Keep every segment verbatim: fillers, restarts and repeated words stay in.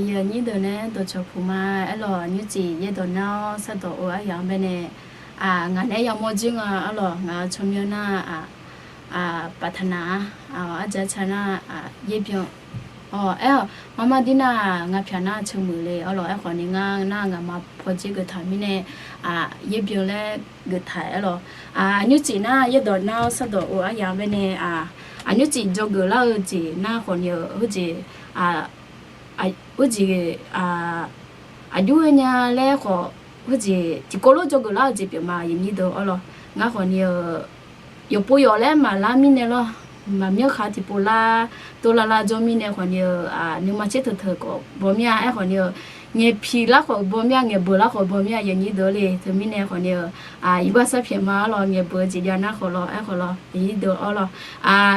Yawnyir deuq nae dawqcawq puq ma. Aerlawq, aqnymr cif yaerdawq nar-awr sardawq or aryamq-anr baenae, ngaq nae yamawr jir nga. Aerlawq, ngaq-euq tsawrmyanr nar, paqtanaq-a, arjaq ca nar, yaerbyan. Aer-awq, marmar dir nar, ngaq pyaq nar ceuq muiq le. Aerlawq, aerkhawf ni ngar nar ngaqma pawdzer geuf taq mirnae, yaerbyan laer geuf taq. Aerlawq, aqnymr cif nar yaerdawq nar-awr sardawq or aryamq-anr baenae, aqnymr cif dzawgeuf lar-eu jeq nar khawf ni-euq khoerjeq, khoerjeq, aqjox-aer nya laer khawf, khoerjeq tiqkawv lof dzawgeuf lar-eu jeq pyeuf ma, yawnyir deuq. Aerlawq, ngar khawf ni-euq yawqpov yawq laer maqlar mirnae lawr, maqmyanr khaq tiqpov lar, dovlar lar jawr mirnae khawf ni-euq, nuima tser teuq teuq khawf baw mir-a. Aerkhawf ni-euq ngaeqpiq lar khawf baw mir-a, ngaeqbeuq lar khawf baw mir-a, yawnyir deuq le. Teumirnae khawf ni-euq, iqbax sar pyaeq ma. Aerlawq, ngaeqbeuq-eu jeq jav nar khawf lawr, aerkhawf lawr, yawnyir deuq. Aerlawq,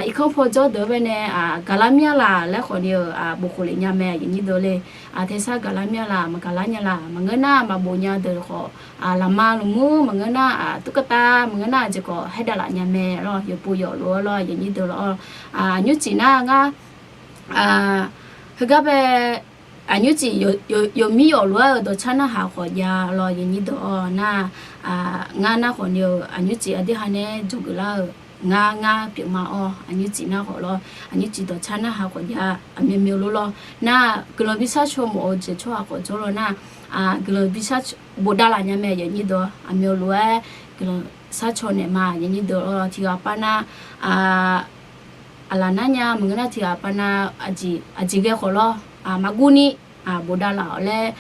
irkanr pawdzawr deuq-anr baenae, gaqlar mir-a laq laer khawf ni-euq, bof khof lef nya mae, yawnyir deuq le. Tersar gaqlar mir-a laq, maqgaqlar nya laq, maqngeur nar maqbof nya deuq khawf, laqma lmqmr maqngeur nar, turkavtav maqngeur nar, aqjeq khawf haer davlaf nya mae lawr, yawqpov yawq lof-aer lawr, yawnyir deuq lawr. Aqnymr cif nar ngar, heugar bae, aqnymr cif yawqmir yawqlof-aer-euq dawqcar narhaq khawf jav lawr, yawnyir deuq-awr nar, ngar nar khawf ni-euq aqnymr cif aqdui ha nae dzawgeuf lar-euq ngar ngar pyeuf ma-awr, aqnymr cif nar khawf lawr, aqnymr cif dawqcar narhaq khawf jav aqmyanmyan lof lawr. Nar guiqlanq bi sharcaw mawf-eu jeq tsawrhaq khawf jawr lawr nar, guiqlanq bi sharcaw bofdav laf nya mae, yawnyir deuq. Aqmyan lof-aer guiqlanq sharcaw naeq ma, yawnyir deuq lawr. Tiqghaq pav nar, aqlaf nar nya maqngeur nar, tiqghaq pav nar, aqjeq ghae khawf lawr, maqguv ni bofdav laf-awq laer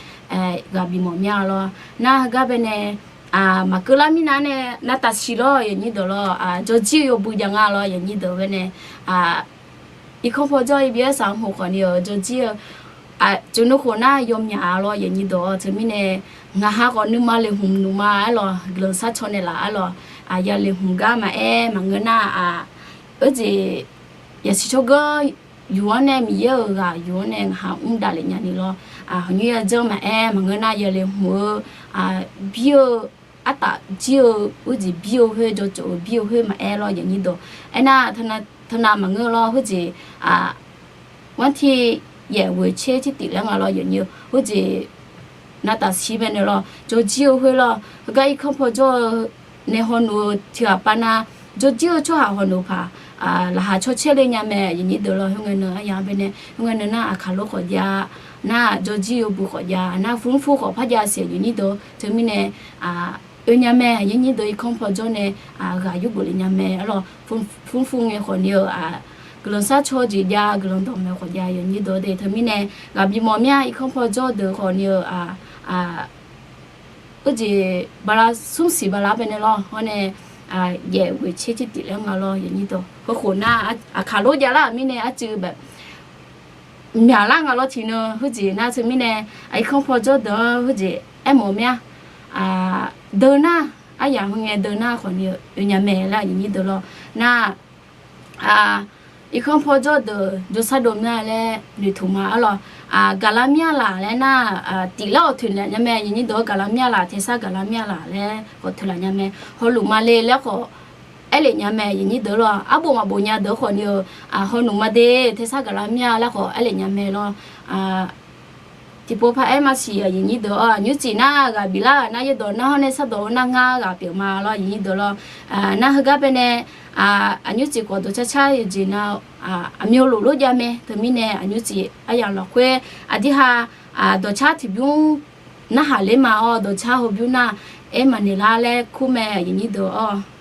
ghaq bimawf mir-a lawr. Nar heugar baenae, maqkeuv lar mirnae nae navtaf siq lawr, yawnyir deuq lawr. Jawrjir-eu yawbui jav nga lawr, yawnyir deuq baenae. Irkanr pawdzawr-eu bi aer saq-anr hoq khawf ni-euq jawrjir-eu, aqcawq nuikhof nar yawmyaq-a lawr, yawnyir deuq-awr. Teumirnae ngaq ha khawf nuima leqhmq nuqma aerlawq, guiqlanq sharcaw naeqlaf aerlawq, ya leqhmq gar maqaer maqngeur nar, aqjeq yasiq tsawrganr yuf-anr nae Miqyaer-euq ghaq yuf-anr nae ngaq ha mr davlef nya ni lawr. Hawqnymr yadzanr maqaer maqngeur nar, ya leqhmq-eu, bir-eu, artaf jir-eu, khoerjeq bir-eu khoer, jawrtsof-eu bir-eu khoer maqaer lawr, yawnyir deuq. Aernar, teunav maqngeur lawr, khoerjeq, วันที่ yaef ghoeq tser tser tif laer nga lawr, yawnyir-eu. Khoerjeq navtaf siq baenae lawr, jawrjir-eu khoer lawr. Heugar irkanr pawdzawr-eu nae hawnoeq-eu tiqghaq pav nar, jawrjir-eu tsawrhaq hawnoeq paq, laqkhaq caw caer le nya mae, yawnyir deuq lawr. Khoerngae neu aryaq baenae, khoerngae neu nar aqkaq lof khawf jav, nar jawrjir yawbui khawf jav, nar furmr fur khawf par jav siq, yawnyir deuq. Teumirnae oe nya mae, yawnyir deuq. Irkanr pawdzawr nae ghaq yurgeuf le nya mae aerlawq. Furmr fur ngae khawf ni-eu, guiqlanq sharcaw jeq jav, guiqlanq dawqmaeq khawf jav, yawnyir deuq de. Teumirnae ghaq bimawf mir-a. Irkanr pawdzawr deuq khawf ni-eu, khoerjeq bala smr siq bala baenae lawr, hawr nae yaef ghoeq tser tser tif laer nga lawr, yawnyir deuq. Heukhof nar, aqkaq lof javlar-euq mirnae arcuiv bae myaqlar nga lawr tiqnan. Khoerjeq nar teumirnae, irkanr pawdzawr deuq-anr khoerjeq aermawf mir-a. Deuq nar, aryaq heu ngae deuq nar khawf ni oe nya mae laer, yawnyir deuq lawr. Nar irkanr pawdzawr deuq jawrshar dov mir-a laer noeqtmq ma aerlawq. Gaqlar mir-a laq laer nar, tiflar-awq toeqlaf nya mae, yawnyir deuq-awr. Gaqlar mir-a laq, tersar gaqlar mir-a laq laer khawf toeqlaf nya mae. Hawluf ma le laer khawf aerlef nya mae, yawnyir deuq lawr. Arbof maqbof nya deuq khawf ni-eu, hawluf ma de, tersar gaqlar mir-a laer khawf aerlef nya mae lawr. Tiqpov paraer maqsiq, yawnyir deuq-awr. Aqnymr cif nar ghaq biflar-euq nar yaerdawq nar hawr nae sardawq-eu nar ngar ghaq pyeuf ma lawr, yawnyir deuq lawr. Nar heugar baenae, aqnymr cif khawf dawqcar car-eu jeq nar, aqmyanluf lof jav mae. Teumirnae aqnymr cif aryaq lafkhoer aqdui ha dawqcar tiqbymr narhaq ler ma-awr, dawqcar heubymr nar aer maqnaeq lar laer kur mae, yawnyir deuq-awr.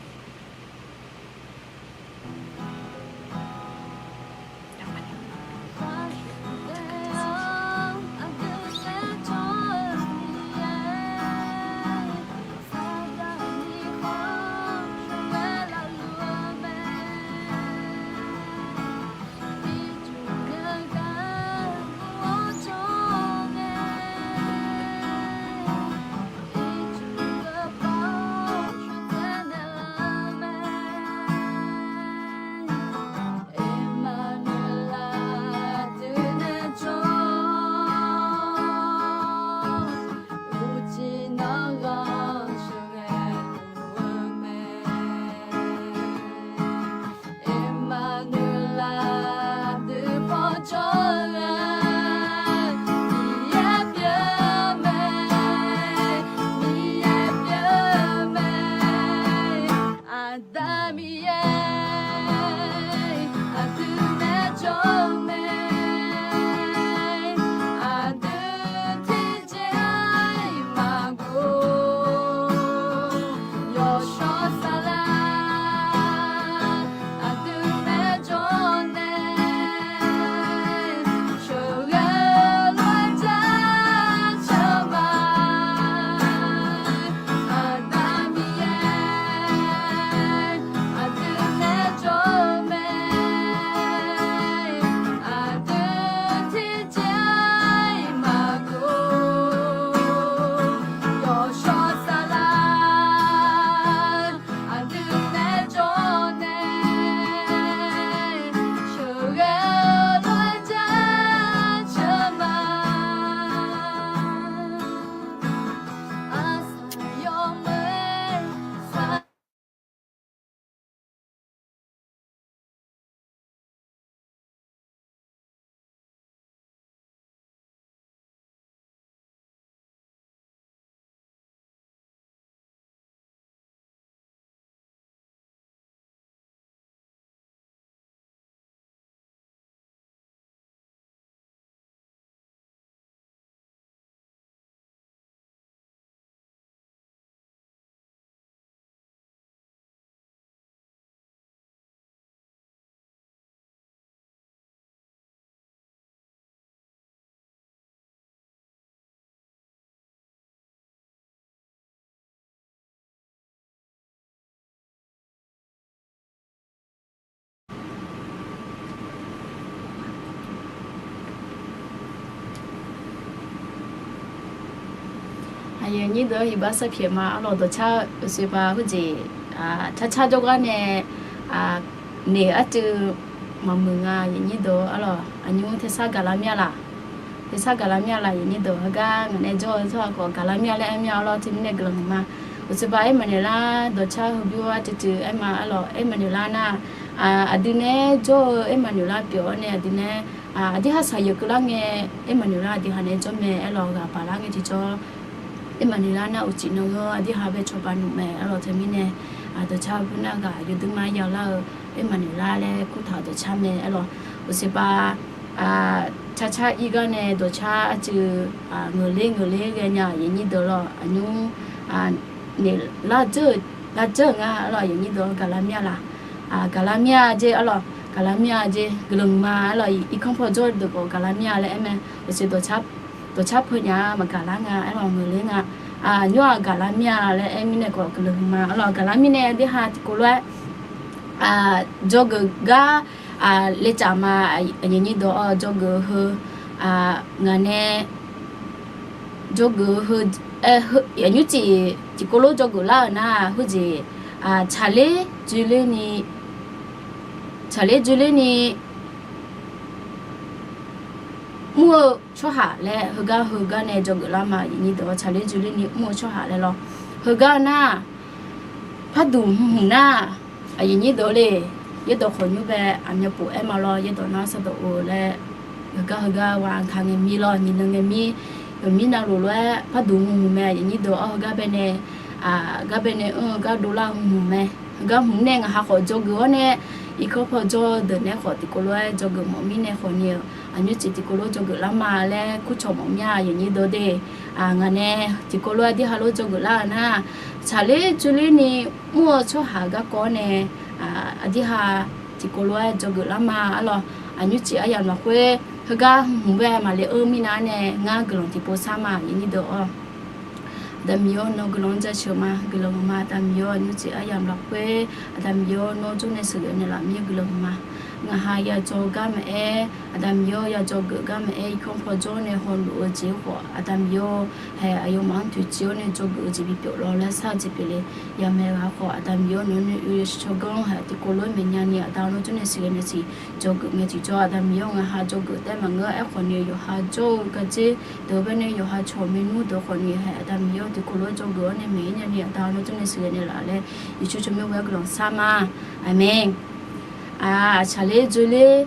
Aqnyir deuq-anr iqbax sarpyaeq ma arlawq. Dawqcar-eu uqshoeqpav khoerjeq carcar jawrgar nae naeq-eu arcuiv maqmuiq nga. Aqnyir deuq arlawq, aqnymr tersar gaqlar mir-a laq. Tersar gaqlar mir-a laq. Aqnyir deuq heugar ngaq nae jawr-eu tsawrhaq khawf gaqlar mir-a laer aer mir-a arlawq. Teumirnae guiqlanq huiqma. Uqshoeqpav aermaqnoeq lar dawqcar heubymr-anr teutuv aer ma arlawq. Aermaqnoeq lar nar, aqdui nae jawr-eu aermaqnoeq lar pyeuf-awr nae aqdui nae aqdui ha shaqyaeq keuvlar ngae, aermaqnoeq lar aqdui ha nae jawr mae arlawq. Ghaq baqlar ngae tiqjawr aermaqnoeq lar nar uqcif nan-anr aqdui ha bae cawba nmr mae arlawq. Teumirnae dawqcar heubymr nar ghaq yawdui ma yalar-eu aermaqnoeq lar laer kurtaq-euq dawqcar mae arlawq. Uqshoeqpav carcar ir gar nae dawqcar arcuiv ngeuqler ngeuqler ghaenya aqnyir deuq lawq. Aqnymr naeq lar dzeur-euq nga arlawq. Aqnyir deuq gaqlar mir-a laq. Gaqlar mir-a jeq arlawq. Gaqlar mir-a jeq guiqlanq ma arlawq. Irkanr paw jawr deuq khawf gaqlar mir-a laer aer mae. Uqshoeq dawqcar peunya maqgaqlar nga arlawq. Ngeuqler nga. Aqnymr-aq gaqlar mir-a laer aer mirnae khawf guiqlanq huiqma arlawq. Gaqlar mirnae aqdui ha tiqkov lof-aer dzawgeuf gar laejav ma. Aqnyir deuq-awr dzawgeuf-eu heu ngaq nae dzawgeuf-eu heu, aqnymr cif tiqkov lof dzawgeuf lar-euq nar khoerjeq tsaqler dzoerler ni, tsaqler dzoerler ni mr-eu tsawrhaq laer heugar heugar nae dzawgeuf lar ma. Aqnyir deuq-awr tsaqler dzoerler ni mr-eu tsawrhaq laer lawr. Heugar nar parduq hmq nar, aqnyir deuq le, yaerdawq khawqnymr bae aqmyanpof aer ma lawr. Yaerdawq nar sardawq-eu laer heugar heugar wa ka ngae mir lawr. Nyiq nan ngae mir, yawqmir navluf lof-aer parduq hmq hmq mae. Aqnyir deuq-awr heugar baenae gar baenae anr-eu gar dovlar hmq hmq mae. Heugar hmq nae ngaq ha khawf dzawgeuf-awr nae irkanr paw jawr-eu deuq nae khawf tiqkov lof-aer dzawgeuf mawf mirnae khawf ni-euq aqnymr cif tiqkov lof dzawgeuf lar ma laer kurcawq mawf mir-a. Aqnyir deuq de, ngaq nae tiqkov lof-aer aqdui ha lof dzawgeuf lar-euq nar, tsaqler dzoerler ni mr-eu tsawrhaq garkawv-awr nae aqdui ha tiqkov lof-aer dzawgeuf lar ma arlawq. Aqnymr cif aryamq lafkhoer heugar hmq hmq bae maqle-eu mirnav-aer nae ngar guiqlanq tiqpov sar ma. Aqnyir deuq-awr Aqda Miqyaer-awr nawr guiqlanq-anr jaceuq ma. Guiqlanq huiqma Aqda Miqyaer-awr, aqnymr cif aryamq lafkhoer Aqda Miqyaer-awr nawr jawrnae sheuqghae naeqlaf mir-eu guiqlanq huiqma. Ngaq ha yadzaw gar maqaer, Aqda Miqyaer-awr yadzaw geuf gar maqaer, irkanr paw jawr nae hawluf-eu jeq-anr khawf Aqda Miqyaer-awr hae aqyawfmaf-anr toeqciv-awr nae dzawgeuf-eu jeq bipyeuf lawr laer shar-eu jeq pyeuf le. Yamawr-eu ghaq khawf Aqda Miqyaer-awr nawq-anr nae oe yasiq tsawrganr hae tiqkov lof-aer maeqnya ni Aqda-awr nawr jawrnae sheuqghae naeq siq dzawgeuf ngae tiqjawr, Aqda Miqyaer-awr ngaq ha dzawgeuf taef maqngeur. Aerkhawf ni yawqha jawr-eu gardzer deuq-eu baenae yawqha cawq maernmr deuq khawf ni hae Aqda Miqyaer-awr tiqkov lof-aer dzawgeuf-awr nae maeq-ir nya ni Aqda-awr nawr jawrnae sheuqghae naeqlaf laer yeqsur tsawrmyanr ghoe-aer guiqlanq sar ma. Aqmeq. Tsaqler dzoerler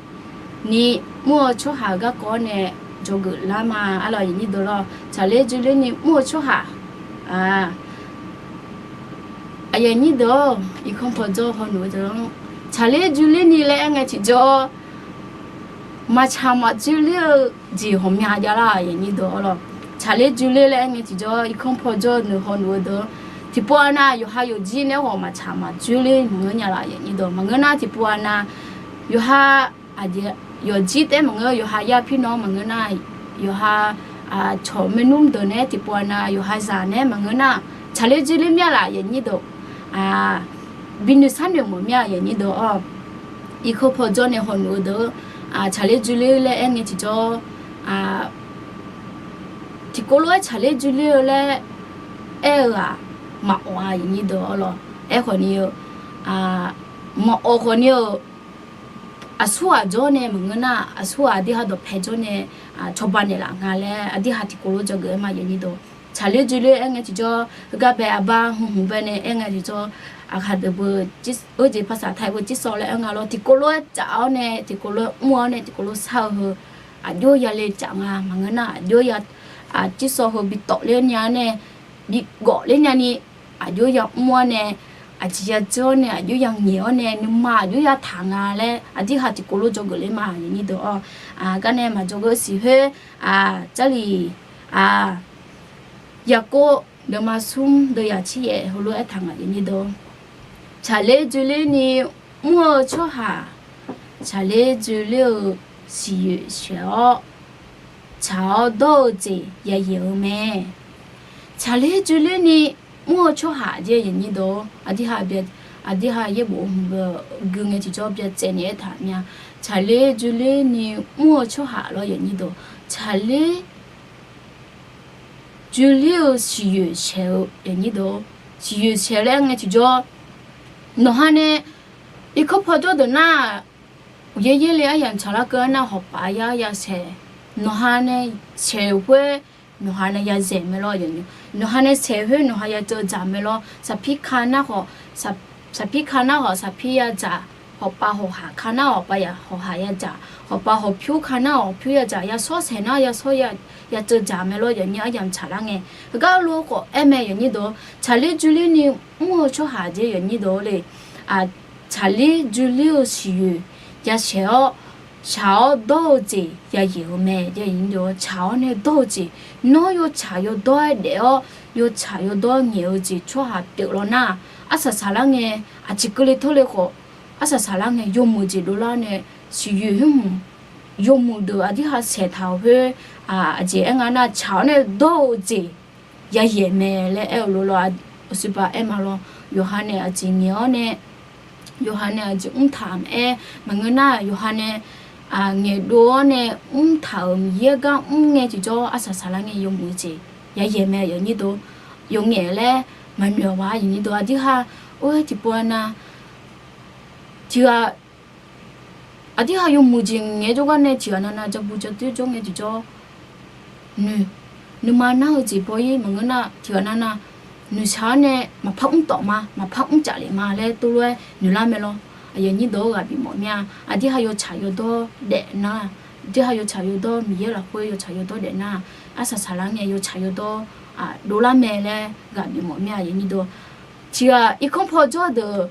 ni mr-eu tsawrhaq garkawv-awr nae dzawgeuf lar ma arlawq. Aqnyir deuq lawr, tsaqler dzoerler ni mr-eu tsawrhaq, aqyuif aqnyir deuq-awr, irkanr paw jawr hawluf-eu deuq-anr tsaqler dzoerler ni laer aer ngae tiqjawr, maqtsaq maqdzoerler-eu jeq ghawqmya javlar. Aqyuif aqnyir deuq-awr lawr, tsaqler dzoerler laer aer ngae tiqjawr irkanr paw jawr-eu hawluf-eu deuq-anr tiqpov-a nav yawqha yawqjir nae-aer khawf maqtsaq maqdzoerler maqngeur nya laf. Aqyuif aqnyir deuq maqngeur nar tiqpov-a nav yawqha yawqjir taef-aer maqngeur, yawqha yar pirnawr maqngeur nar, yawqha cawq maernmr deuq nae-aer tiqpov-a nav yawqha zaq nae-aer maqngeur nar, tsaqler dzoerler mir-a laf. Aqyuif aqnyir deuq, binoeq sharnoeq mawf mir-a. Aqyuif aqnyir deuq-awr, irkanr paw jawr nae hawluf-eu deuq-anr tsaqler dzoerler laer aer ngae tiqjawr, tiqkov lof-aer tsaqler dzoerler-eu laer aer-eu-aq maqawf-a. Aqyuif aqnyir deuq-awr lawr, aerkhawf ni-eu maqawf khawf ni-eu aqsurghaq jawr nae maqngeur nar, aqsurghaq aqdui ha dawqpae jawr nae cawba naeqlaf nga laer aqdui ha tiqkov lof dzawgeuf-aer ma. Aqyuif aqnyir deuq, tsaqler dzoerler aer ngae tiqjawr heugar bae aqbar hmq hmq bae nae aer ngae tiqjawr, aqkaq deuq beu, eur jeq paqsaq taq-aer beu cirsawv laer aer nga lawr, tiqkov lof-aer tsaf-awr nae tiqkov lof-aer mr-awr nae tiqkov lof shar-eu heu aqjox ya le tsaf nga maqngeur nar, aqjox ya cirsawv heu bi tawf ler nya nae bi gawf ler nya ni, aqjox ya mr-awr nae, aqjeq ya dzeur-awr nae, aqjox ya ngaeq-awr nae, nuima aqjox ya taq nga laer aqdui ha tiqkov lof dzawgeuf ler ma. Aqyuif aqnyir deuq-awr, gar nae maqdzawgeuf siq khoer, Jarlif, Yaqkov deuvma smr deuv yaq tser yaef heulof-aer taq nga. Aqyuif aqnyir deuq, tsaqler dzoerler ni mr-eu tsawrhaq, tsaqler dzoerler-eu siqyoeq shaeq-awr, tsaq-awr dawr-eu jeq yayaeq-eu mae. Tsaqler dzoerler ni mr-eu tsawrhaq jeq, aqyuif aqnyir deuq, aqdui ha yaerbof hmq-eu gui ngae tiqjawr byacaevni aertaq mya. Tsaqler dzoerler ni mr-eu tsawrhaq lawr, aqyuif aqnyir deuq, tsaqler joeqler-eu siqyoeq saeq-eu, siqyoeq saeq laer ngae tiqjawr, nawqha nae irkanr paw jawr deuq nar, uqyaer yaerle aryamq tsaqlar keuv-aer nar hawqpaf yar ya saeq, nawqha nae saeq-euq khoer, nawqha nae ya zaeq mae lawr. Nawqha nae saeq khoer nawqha ya ceuv dzaq mae lawr. Saqpir ka nar khawf, saqpir ka nar khawf saqpir ya dzaq, hawqpaf hawqhaq ka nar hawqpaf ya hawqhaq ya dzaq, hawqpaf hawqpyur ka nar hawqpyur ya dzaq, yashawr saeq nar yashawr ya ceuv dzaq mae lawr. Yawqnyir aryamq tsaqlar ngae, heugar lo khawf aer mae yawqnyir deuq-or, tsaqler dzoerler ni mr-eu tsawrhaq jeq yawqnyir deuq-or le. Tsaqler dzoerler-eu siqyoeq ya saeq-awr, shaq-awr dawr-eu jeq ya yaeq-eu mae. Tsaq-awr nae dawr-eu jeq, nawr yawtsaq yawdawr-aer daef-awr yawtsaq yawdawr ngaeq-eu jeq tsawrhaq pyeuf law nar, arsaq saqlar ngae, aqjeq keuvle tawrle khawf, arsaq saqlar ngae yawmuiq jeq dovlar nae, siqyoeq hmq yawmuiq deuq aqdirha saeqtaq-euq khoer, aqjeq aer nga nar tsaq-awr nae dawr-eu jeq ya yaeq mae laer aer-eu lof lawr. Aqsur pav aer ma lawr. Yawqha nae aqjeq ngaeq-awr nae, yawqha nae aqjeq mrtaq-euq mae aer maqngeur nar, yawqha nae ngaeqdov-awr nae mrtaq-euq Miqyaer gar mr ngae tiqjawr arsaq saqlar ngae yawmuiq jeq ya yaeq mae yawqnyir deuq-or. Yawqngaef laer maqnoeq-awq ma yawqnyir deuq-or. Aqdirha or tiqpov-a nar, tiqghaq aqdirha yawmuiq jeq ngaeq-aer jawrgar nae tiqghaq navnav jabu jadoer jawr ngae tiqjawr, nuima nar-eu jeq paw-ir maqngeur nar tiqghaq navnav noeqshaq-awr nae maqpar mr tawf ma, maqpar mr caf lef ma laer tov lof-aer noeqlar mae lawr. Aqyuif aqnyir deuq-or ghaq bifmawf mir-a. Aqdirha yawtsaq yawdawr daef nar, aqdirha yawtsaq yawdawr Miqyaer lafkhoer yawtsaq yawdawr daef nar, arsaq saqlar ngae yawtsaq yawdawr dovlar mae laer ghaq bifmawf mir-a. Aqyuif aqnyir deuq-or, tiqghaq irkanr paw jawr deuq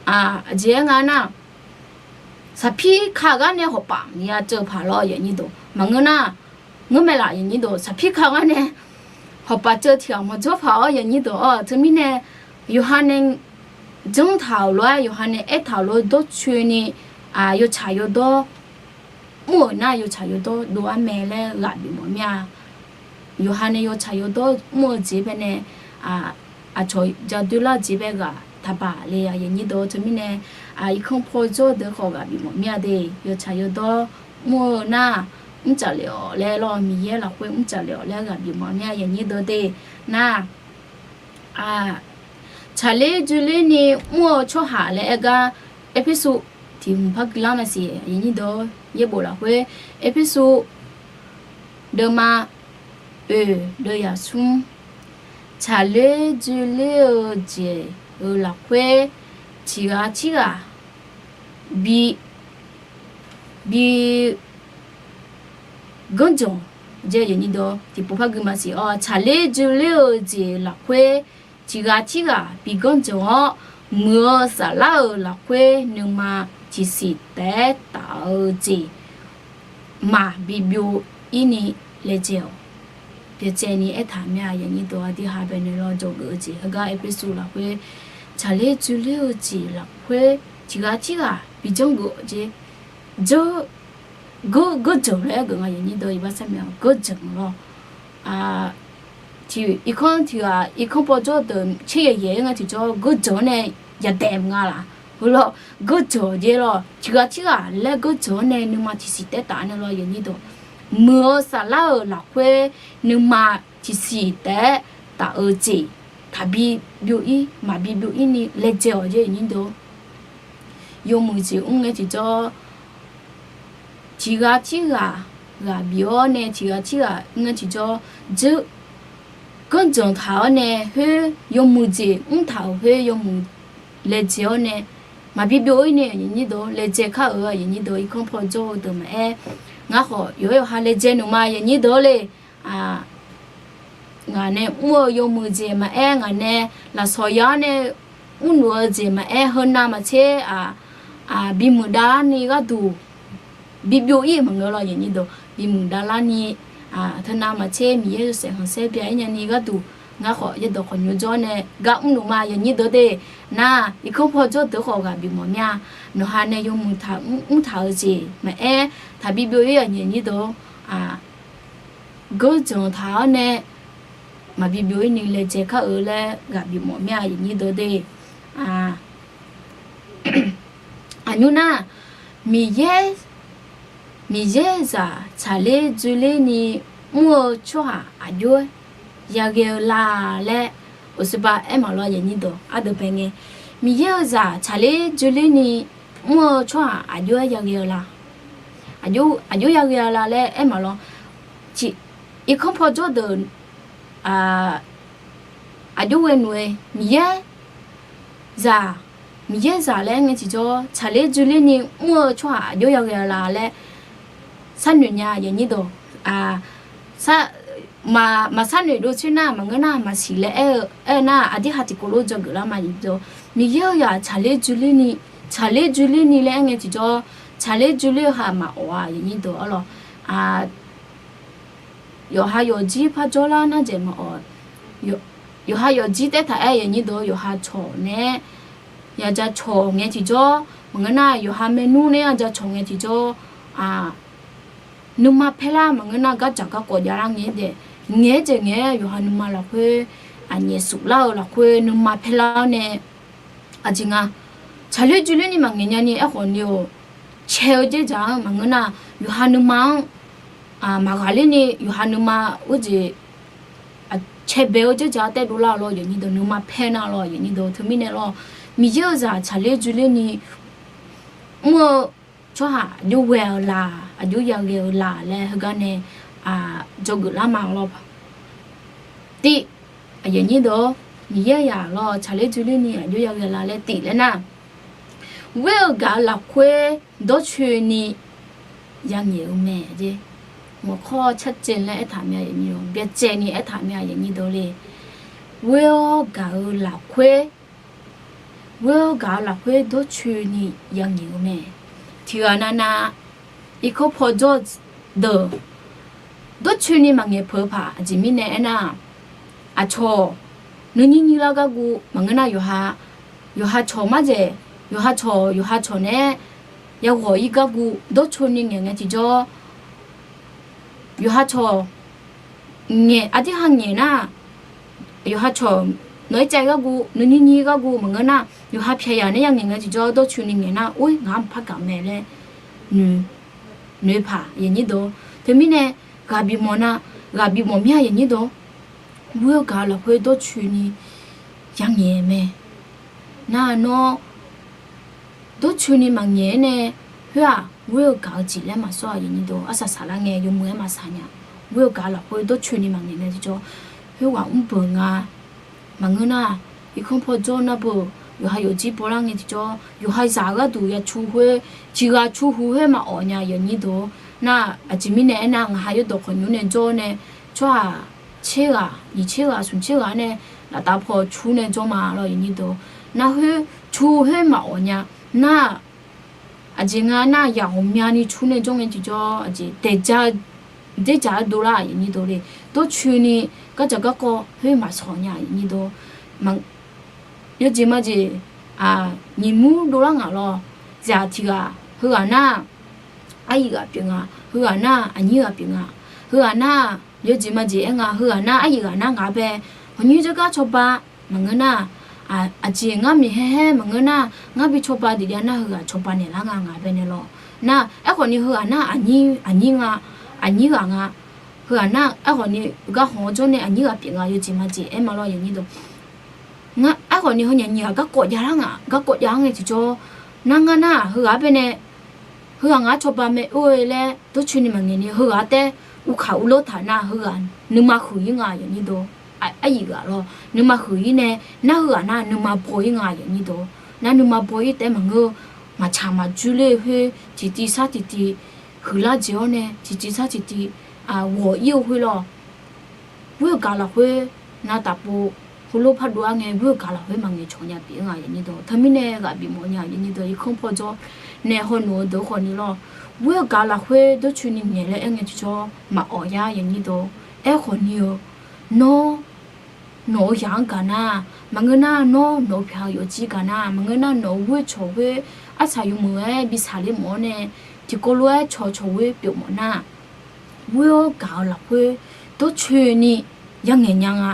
aqjeq aer nga nar, saqpir ka gar nae hawqpaf maqya ceuv paq lawr yawqnyir deuq maqngeur nar, ngeur mae laf yawqnyir deuq, saqpir ka gar nae hawqpaf ceuv tiqghaq maqjawr paq-awr yawqnyir deuq-or. Teumirnae yawqha nae janr taq-euq lof-aer yawqha nae aertaq-euq lof-aer dawrcoeni yawtsaq yawdawr mr-euq nar yawtsaq yawdawr dov-ar mae laer ghaq bifmawf mir-a. Yawqha nae yawtsaq yawdawr mr-eu jeq baenae aqcawq jadoer lar jeq bae ghaq taqbaq le-a yawqnyir deuq-or. Teumirnae irkanr paw jawr deuq khawf ghaq bifmawf mir-a de. Yawtsaq yawdawr mr-eu nar mrcaf lef-awq laer lawr, Miqyaer lafkhoer mrcaf lef-awq laer ghaq bifmawf mir-a yawqnyir deuq de. Nar tsaqler dzoerler ni mr-eu tsawrhaq laer aer gar, Erpersu tiq hmq par guilar maqsiq yawqnyir deuq-or, yaerbof lafkhoer Erpersu deuvma oeq deuv yaq smr, tsaqler dzoerler-eu jeq-euq lafkhoer tiqghaq tirghaq bi bi ganrjanq, tiqpov par gui maqsiq-awr, tsaqler dzoerler-eu jeq lafkhoer tiqghaq tirghaq bi ganrjanq-awr, muiq-eu saflar-euq lafkhoer nuima tiqsiq taef-aer taf-eu jeq maqbi byov-ir ni laejae-awq. Byacaevni aertaq mir-a yawqnyir deuq-or. Aqdirha baenae lawr jawrgeuf-eu jeq heugar Erpersu lafkhoer tsaqler dzoerler-eu jeq lafkhoer tiqghaq tirghaq bi janrgeuf-awq jeq, janr, ganrjanq laer aergeuf nga yawqnyir deuq-or. Iqbax sarmyaq ganrjanq lawr. Tiq irkanr tiqghaq irkanr paw jawr deuq tser yaeq yaeq-aer nga tiqjawr ganrjanq-anr nae yadaef nga laf. Heulof ganrjanq jeq lawr tiqghaq tirghaq laer ganrjanq-anr nae nuima tiqsiq taef-aer taf nae lawr yawqnyir deuq, muiq-eu saflar-euq lafkhoer nuima tiqsiq taef-aer taf-eu jeq taqbi byov-ir maqbi byov-ir ni laejae-awq jeq yawqnyir deuq-or. Yawmuiq jeq mr ngae tiqjawr tiqghaq tirghaq ghaq bif-awr nae tiqghaq tirghaq mr ngae tiqjawr, dzeur ganrjanq taq-awr nae khoer yawmuiq jeq mrtaq-euq khoer yawmuiq laejae-awr nae maqbi byov-ir ni yawqnyir deuq-or laejae kar-euq yawqnyir deuq-or. Irkanr paw jawr-eu deuq maqaer, ngar khawf yawqha yawqha laejae nmq ma yawqnyir deuq-or le. Ngaq nae mr-eu yawmuiq jeq maqaer, ngaq nae lafsawq ya-awr nae mrluf-eu jeq maqaer, heunav maqtser bimuiq davlarni gharduq bi byov-ir maqngeur lawr yawqnyir deuq, bimuiq davlarni teunav maqtser Miqyaer yawshaef khanqsaer bya-ir nyani gharduq, ngar khawf yaerdawq khawf nymr jawr nae gar mrluf ma yawqnyir deuq de. Nar irkanr paw jawr deuq khawf ghaq bifmawf mir-a. Nawqha nae yawmuiq taq mrtaq-eu jeq maqaer, taqbi byov-ir yawqnyir deuq-or. Ganrjanq taq-awr nae maqbi byov-ir ni laejae kar-eu laer ghaq bifmawf mir-a yawqnyir deuq de. Aqnymr nar, Miqyaer, Miqyaer zaq tsaqler dzoerler ni mr-eu tsawrhaq aqjox-aer yaghae-eu la laer, uqsiba aer maqlawr aqyuif aqnyir deuq ardeuv bae ngae, Miqyaer-euq zaq tsaqler dzoerler ni mr-eu tsawrhaq aqjox-aer yaghae-eu la? Aqjox yaghae-eu la laer aer maqlawr. Tiq, irkanr paw jawr deuq aqjox ghae noeq-aer, Miqyaer zaq, Miqyaer zaq laer aer ngae tiqjawr tsaqler dzoerler ni mr-eu tsawrhaq aqjox yaghae-eu la laer sharnoeq nya aqyuif aqnyir deuq. Maqsharnoeq dov tsoer nar maqngeur nar maqsiq laer aer-eu aer-eu nar aqdirhaq tiqkawv lof dzawgeuf lar ma aqyuif aqnyir deuq. Miqyaer-euq zaq tsaqler dzoerler ni, tsaqler dzoerler ni laer aer ngae tiqjawr, tsaqler dzoerler-eu ha maqawf-a aqyuif aqnyir deuq arlawq. Yawqha yawfjir par jawrlar nar dzaeq maqawf. Yawqha yawfjir taef taq-aer aqyuif aqnyir deuq, yawqha cawq naeq-aer yaja cawq ngae tiqjawr maqngeur nar, yawqha maernmr nae-aer yaja cawq ngae tiqjawr, nuima paerlar maqngeur nar, gardzaq garkawv javlar ngae-aer daef, ngaeq-aer dzaeq ngaeq-aer yawqha nuima lafkhoer, aqnyaef suflar-eu lafkhoer nuima paerlar-awr nae, aqjeq nga, tsaqler dzoerler ni maqngaeq nya ni aerkhawf ni-euq cae-eu dzerdzaq-anr maqngeur nar, yawqha nuima-anr maqghaqler ni yawqha nuima khoerjeq cae bae-eu dzerdzaq-anr taedov lar-eu lawr aqyuif aqnyir deuq, nuima paer nar lawr aqyuif aqnyir deuq. Teumirnae lawr, Miqyaer-euq zaq tsaqler dzoerler ni mr-eu tsawrhaq aqjox ghae-eu la, aqjox yaghae-eu la laer heugar nae dzawgeuf lar ma lawr. Tiv, aqyuif aqnyir deuq, Miqyaer-euq zaq lawr tsaqler dzoerler ni aqjox yaghae la laer tiv laer nar, ghoer-eu gaq-eu lafkhoer dawrcoeni yangaeq-eu mae jeq. Mawqkawr carcaev laer aertaq mya aqyuif aqnyir deuq, byacaevni aertaq mya aqyuif aqnyir deuq le. Ghoer-awr gaq-eu lafkhoer, ghoer-awr gaq-eu lafkhoer dawrcoeni yangaeq-eu mae. Tiqghaq navnav irkanr paw jawr deuq dawrcoeni maqngaeq peuq-eu paq aqjeq mirnae aernar, aqcawq nuinyir nyir lar gargu maqngeur nar, yawqha cawq mardzaeq, yawqha cawq yawqha cawq naeq-aer yaghawq-ir gargu dawrcoeni ngaeq ngae tiqjawr, yawqha cawq ngaeq, aqdirhaq ngaeq nar, yawqha cawq nawq-aer caev gargu nuinyir nyir gargu maqngeur nar, yawqha pyaq yaq nae yangaeq ngae tiqjawr dawrcoeni ngaeq nar, or ngaq-anr maqpar gaq mae laer noeq paq aqyuif aqnyir deuq. Teumirnae ghaq bifmawf nar, ghaq bifmawf mir-a aqyuif aqnyir deuq, ghoer-eu gaq-eu lafkhoer dawrcoeni yangaeq mae. Nar nawr dawrcoeni maqngaeq-aer nae, khoer-aq ghoer-eu gaq-eu jeq laer maqsawr aqyuif aqnyir deuq, arsaq saqlar ngae yawmuiq-aer maqsaq nya. Ghoer-eu gaq-eu lafkhoer dawrcoeni maqngaeq ngae tiqjawr, khoerghaq mr beuq nga maqngeur nar, irkanr paw jawr nar beuq, yawqha yawfjir bawlar ngae tiqjawr, yawqha zaq-eu gharduq ya cu khoer, tiqghaq cu huq khoer maqawf nya aqyuif aqnyir deuq. Nar aqjeq mirnae aernar, ngaq ha yawrdawq khawqnymr nae jawr-awr nae, tsawrhaq tser ghaq nyiq tser ghaq smq tser ghaq-anr nae laftav paw cur nae jawr ma lawr aqyuif aqnyir deuq. Nar khoer cu khoer maqawf nya. Nar aqjeq nga nar, yaq ghawqmyani cur nae jawr ngae tiqjawr, aqjeq daeq ja dzerdzaq-aer dovlar aqyuif aqnyir deuq le. Dawrcoeni gardzaq garkawv khoer maqsawq nya aqyuif aqnyir deuq. Yawjeq majeq nyiq mur dovlar ngaq lawr. Zaq tiqghaq heughaq nar, aryif ghaq pyeuf nga. Heughaq nar aqnyir ghaq pyeuf nga. Heughaq nar yawjeq majeq aer nga. Heughaq nar aryif ghaq nar ngaq bae ghawqnyoer jawrgar cawba maqngeur nar, aqjeq ngar miqhaer haer maqngeur nar, ngar bi cawba diqjav nar heughaq cawba naeqlar nga ngaq bae nae lawr. Nar aerkhawf ni heughaq nar aqnyir, aqnyir nga, aqnyir ghaq nga. Heughaq nar aerkhawf ni garkhanq-anr jawr nae aqnyir ghaq pyeuf nga yawjeq majeq aer ma lawr aqyuif aqnyir deuq. Ngar aerkhawf ni heu nyiq ghaq garkawv javlar nga, garkawv jav-anr ngae tiqjawr, nar ngar nar heughaq-anr bae nae heughaq ngaq-anr cawba mae or-e laer dawrcoeni maqngaeq ni heughaq taer uvkaq uvleur taq nar heughaq nuima huiq-ir nga aqyuif aqnyir deuq. Aryif ghaq lawr nuima huiq-ir nae, nar heughaq nar nuima baw-ir nga aqyuif aqnyir deuq. Nar nuima baw-ir taef-aer maqngeur, maqtsaq maqjur ler khoer tiqtiv sar tiqtiv huiqlar jeq-awr nae tiqtiv sar tiqtiv ghawq-ir-eu khoer lawr. Ghoer-eu gaq lafkhoer nar tafpov heulof pardov-ar ngae, ghoer-eu gaq lafkhoer maqngaeq cawq nya pyeuf-ir nga aqyuif aqnyir deuq. Teumirnae ghaq bifmawf nya aqyuif aqnyir deuq, irkanr paw jawr nae hawnoeq-eu deuq khawf ni lawr. Ghoer-eu gaq lafkhoer dawrcoeni ngaeq laer aer ngae tiqjawr maqawq ya aqyuif aqnyir deuq. Aerkhawf ni-eu nawr nawq-eu yaq-anr gaq nar, maqngeur nar nawr nawq-eu pyaq-eu yawfjir gaq nar, maqngeur nar nawq-eu ghoer cawq ghoer arsaq yawmuiq-aer bi saqler mawf-awr nae tiqkawv lof-aer cawq cawq ghoer pyeuf mawf nar, ghoer-awr gaq-eu lafkhoer dawrcoeni yangaeq nya nga.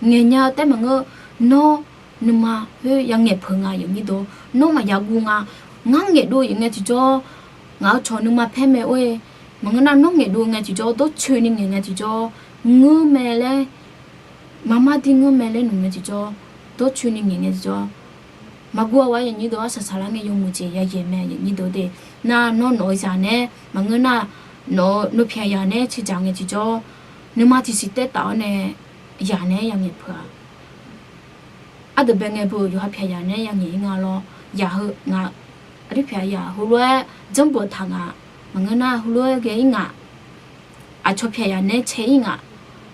Ngaeq nya-eu taef maqngeur, nawr nuima khoer yangaeq peuq nga aqyuif aqnyir deuq. Nawr maqya guv nga. Ngar ngaeqdov-eu ngae tiqjawr ngaq-eu cawq nuima paer mae or-e. Maqngeur nar nawr ngaeqdov ngae tiqjawr dawrcoeni ngaeq ngae tiqjawr ngeur mae laer maqmar dir ngeur mae laer noeq ngae tiqjawr, dawrcoeni ngaeq ngae tiqjawr, maqguv-a aqnyir deuq arsaq saqlar ngae yawmuiq jeq yayaeq mae aqnyir deuq de. Nar nawr nawq-eu zaq nae maqngeur nar, nawq-eu navpyaeq yaq nae cae dzaq ngae tiqjawr, nuima tiqsiq taev taf-awr nae yaq nae ya ngaeq peuq-a. Ardeuq bae ngae beu yawqha pyaq yaq nae ya ngaeq-ir nga lawr. Yaq heu ngaq, aqdui pyaq yaq heulof-aer janrbanq taq ngaq, maqngeur nar heulof-aer ghae-ir ngaq, aqcawq pyaq yaq nae cae-ir ngaq,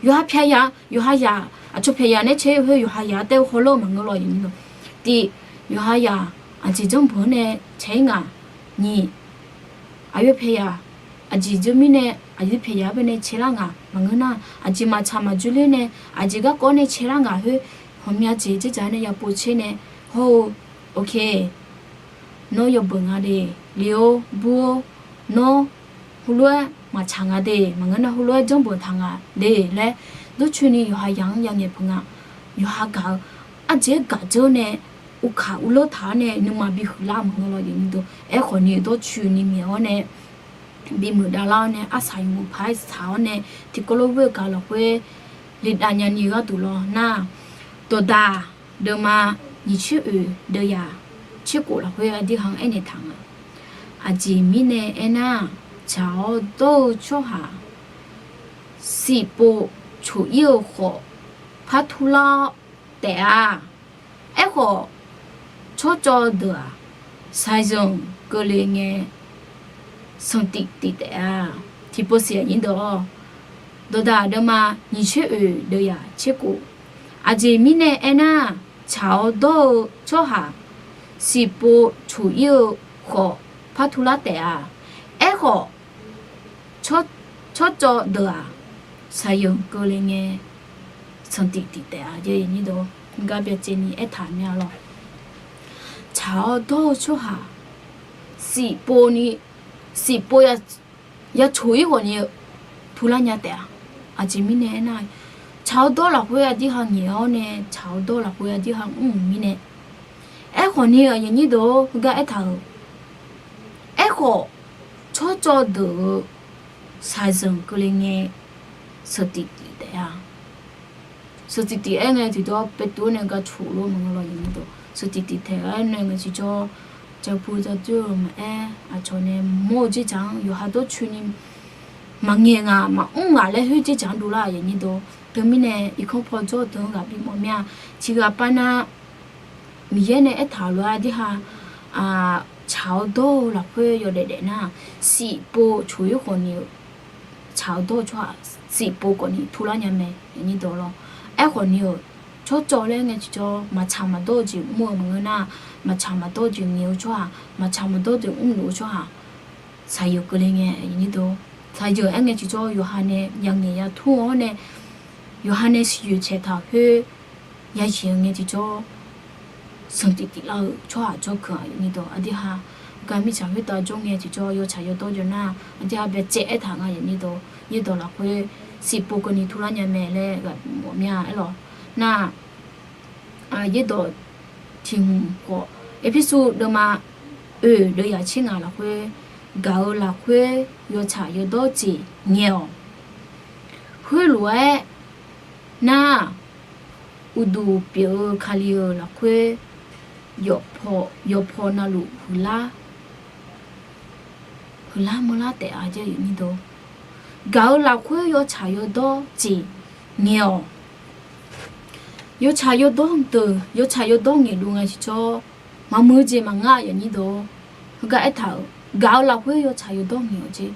yawqha pyaq yaq, yawqha yaq, aqcawq pyaq yaq nae cae-ir khoer yawqha yaq taev-eu hawlar-eu maqngeur lawr aqnyir deuq. Tiq, yawqha yaq aqjeq janrbanq-anr nae cae-ir ngaq. Nyiq, aqyawf pyaq yaq, aqjeq jawr mirnae aqyawf pyaq yaq-anr bae nae cae lar ngaq maqngeur nar, aqjeq maqtsaq maqjur ler nae, aqjeq garkawv nae cae lar ngaq khoer, ghawqmya jeq dzerdzaq nae ya pov tser nae, hawr-eu, ok, nawr yawbeuq nga de, le-or bur-or, nawr heulof-aer maqtsaq nga de, maqngeur nar heulof-aer janrbanq taq nga de laer, dawrcoeni yawqha yaq-anr ya ngaeq peuq nga. Yawqha gaq-eu, ardzaeq-aer gaq dzeur nae, uvkaq uvlanr taq-awr nae nuima bihuiq lar maqngeur lawr aqnyir deuq. Aerkhawf ni-eu dawrcoeni ngaeq-awr nae, bimuiq davlar-awr nae arsaq yawmuiq paq-aer saq-awr nae, tiqkawv lof ghoer-eu gaq lafkhoer, ledav nyani-eu gharduq lawr nar, dawqdaq deuvma nyiq tser oeq deuv yaq tser khof lafkhoer aqdui ha-anr aernaeq taq nga. Aqjeq mirnae aernar, tsaq-awr dawr-eu tsawrhaq siqpov coq-ir-eu khawf, par turlar taef-a. Aerkhawf, tsawrcawv deuq-aq, shaqzanq keuvle ngae, sanqtif tif taef-a. Tiqpov siq aqnyir deuq-awr, dawqdaq deuvma nyiq tser oeq deuv yaq tser khof. Aqjeq mirnae aernar, tsaq-awr dawr-eu tsawrhaq siqpov coq-ir-eu khawf par turlar taef-a. Aerkhawf, tsawrcawv deuq-aq, shaqzanq keuvle ngae, sanqtif tif taef-a. Gar byacaevni aertaq mya lawr. Tsaq-awr dawr-eu tsawrhaq siqpov ni, siqpov ya coq-ir khawf ni turlar nya taef-a. Aqjeq mirnae aernar, tsaq-awr dawr lafkhoer aqdui ha ngaeq-awr nae, tsaq-awr dawr lafkhoer aqdui ha mr-euq mirnae, aerkhawf ni aqnyir deuq-or, heugar aertaq-euq, aerkhawf, tsawrcawv deuq-eu shaqzanq keuvle ngae, sanqtif tif taef-a. Sanqtif tif-aer ngae tiqjawr, paetuv-awr nae gar coq lor maqngeur lawr aqnyir deuq. Sanqtif tif taef-aer nae ngae tiqjawr, jaqpu jaqdoer-eu maqaer, aqcawq nae mawr-eu dzerdzaq-anr yawqha dawrcoeni maqngaeq ngaq maqmr ngaq laer khoer dzerdzaq-anr dovlar aqnyir deuq. Teumirnae irkanr paw jawr-eu deuq-anr ghaq bimawf mir-a. Tiqghaq pav nar, Miqyaer nae aertaq-euq lof-aer aqdui ha, tsaq-awr dawr-eu lafkhoer yawdaef daef nar, siqpov coq-ir khawf ni-eu tsaq-awr dawr-eu tsawrhaq siqpov khawf ni turlar nya mae aqnyir deuq lawr. Aerkhawf ni-euq, tsawrcawv laer ngae tiqjawr maqtsaq maqdawr-eu jeq mr-eu maqngeur nar, maqtsaq maqdawr-eu jeq ngaeq-eu tsawrhaq, maqtsaq maqdawr-eu jeq mrluf-eu tsawrhaq, shaqzanq keuvle ngae aqnyir deuq. Shaqzanq aer ngae tiqjawr yawqha nae ya ngaeq ya tur-awr nae, yawqha nae siqyoeq caeq taq khoer ya yaeq-eu ngae tiqjawr, sanqtif tif lar-eu tsawrhaq jawrkeuq-aq aqnyir deuq. Aqdui ha, gar mirtsaq khoertav jawr ngae tiqjawr yawtsaq yawdawr jawr nar, aqdui ha byacaev aertaq nga aqnyir deuq. Aqnyir deuq lafkhoer siqpov keuvni turlar nya mae laer ghaq mawf mir-a aer lawr. Nar, aqnyir deuq, tiq hmq khawf, Erpersu deuvma oeq deuv yaq tser ngaq lafkhoer, gaq-eu lafkhoer yawtsaq yawdawr jeq ngaeq-awq. Khoerlof-aer nar, uqduq pyeuf-eu Kali-euq lafkhoer yawqpaw navluf huiqlar, huiqlar manrlar taef-a. Gaq-eu lafkhoer yawtsaq yawdawr jeq ngaeq-awq. Yawtsaq yawdawr deuq, yawtsaq yawdawr ngaeqdov ngae tiqjawr, maqmuiq-eu jeq maqngeur-a aqnyir deuq. Heugar aertaq-euq, gaq-eu lafkhoer yawtsaq yawdawr ngaeq-awq jeq.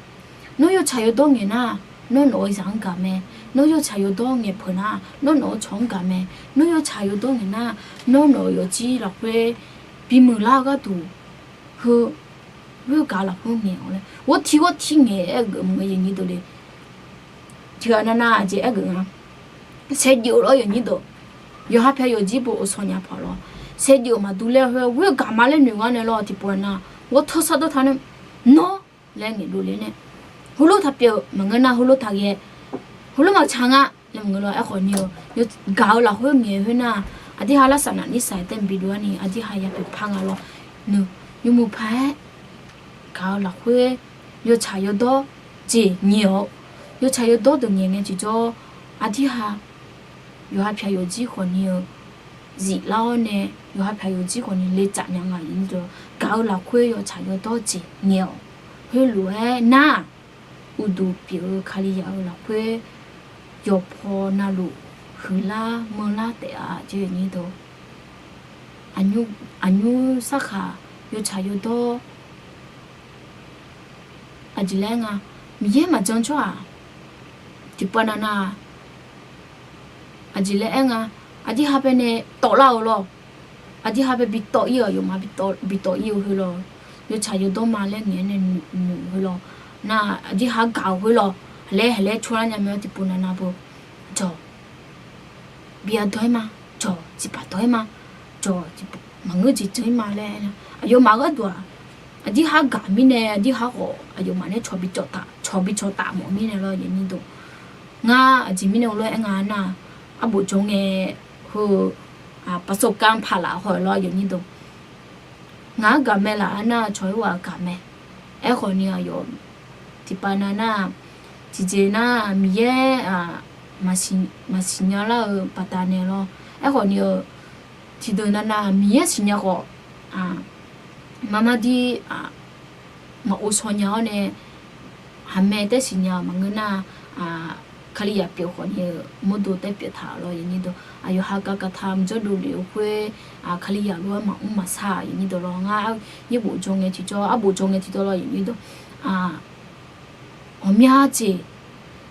Nawr yawtsaq yawdawr ngaeq nar, nawr nawq-eu zaq-anr gaq mae. Nawr yawtsaq yawdawr ngaeq peuq nar, nawr nawq-eu cawq-anr gaq mae. Nawr yawtsaq yawdawr ngaeq nar, nawr nawq-euq yawqjir lafkhoer bimuiq lar-eu gharduq, heu, ghoer gaq-eu lafkhoer ngaeq-awq laer ghawrtiq ghawrtiq ngaeq-aer geuf maqngeur aqnyir deuq le. Tiqghaq navnav aqjeq aergeuf nga. Saevdzeuf lawr aqnyir deuq. Yawqha pae yawqjir bo-eu sanqnya paq lawr. Saevdzeuf maqdur ler-a khoer ghoer gaq ma laer noeq ngar nae lawr tiqpov nar, ghawrtawr sar dawr taq nae, nawr laer ngaeqdov le nae, heulof taq pyeuf-eu maqngeur nar heulof taq ghae, heulof maqtsaq nga laer maqngeur lawr. Aerkhawf ni-eu, gaq-eu lafkhoer ngaeq khoer nar, aqdui ha larsaq naq nir saq-aer tae bidov-ar ni aqdui ha ya pyeuf par nga lawr. Nymq, yawmuiq paq-aer gaq-eu lafkhoer yawtsaq yawdawr jeq ngaeq-awq. Yawtsaq yawdawr deuq ngaeq ngae tiqjawr, aqdui ha yawqha pyaq yawqjir khawfni-eu ziflar-awr nae, yawqha pyaq yawqjir khawfni le tsaf nya nga, gaq-eu lafkhoer yawtsaq yawdawr jeq ngaeq-awq. Heulof-aer nar-aq, uqduq pyeuf-eu Kalizaq-eu lafkhoer yawqpaw navluf huiqlar manrlar taef-a jeq ni dawq. Aqnymr sarkhaq yawtsaq yawdawr aqjeq laer nga, Miqyaer maqjan tsawrhaq tiqpav navnav aqjeq laer aer nga, aqdirha bae nae tawvlar-eu lawr. Aqdirha bae bi tawv-ir-euq, aqyawfmaf bi tawv-ir-eu heu lawr. Yawtsaq yawdawr ma laer ngaeq-aer nae noeq-eu heu lawr. Nar aqdirha gaq-euq heu lawr. Haqlaer haqlaer tsawrlar nya mae-awr tiqpov navnav beu. Jawq, bi ardawq-aer ma. Jawq, tiqpaq dawq-aer ma. Jawq, maqngeur jeq jan-ir ma laer aer nar, aqyawfmaf gharduq-aq, aqdirha gaq mirnae, aqdirha khawf aqyawfmaf nae cawq bi cawq taf, cawq bi cawq taf mawf mirnae lawr, yawqnyir deuq. Ngar aqjeq mirnae heulof-aer aer nga nar, arbof jawr ngae heu-eu, paqsawq kanr paq laf haw-eu lawr, yawqnyir deuq. Ngaq-anr gaq mae laf-aer nar, cawq-aer ghaq gaq mae. Aerkhawfni aqyawf tiqpav navnar, tiqjeq nar Miqyaer maqsiq nya lar-eu baqdanae lawr. Aerkhawfni-eu tiqdeuq navnav Miqyaer siqnya khawf, marmar dir maqghov shaw nya-awr nae, haqmae taer siqnya-eu maqngeur nar, Kalizaq pyeuf khawfni-eu mawrdo taer pyeuf taq lawr, yawqnyir deuq. Aqyawf ha gaq gaq taq mqjanr dovlef-eu khoer, Kalizaq lof-aer maqmr maqsar, yawqnyir deuq lawr. Ngar yaerbof jawr ngae tiqjawr, arbof jawr ngae tiqjawr lawr, yawqnyir deuq. Ghawqmya jeq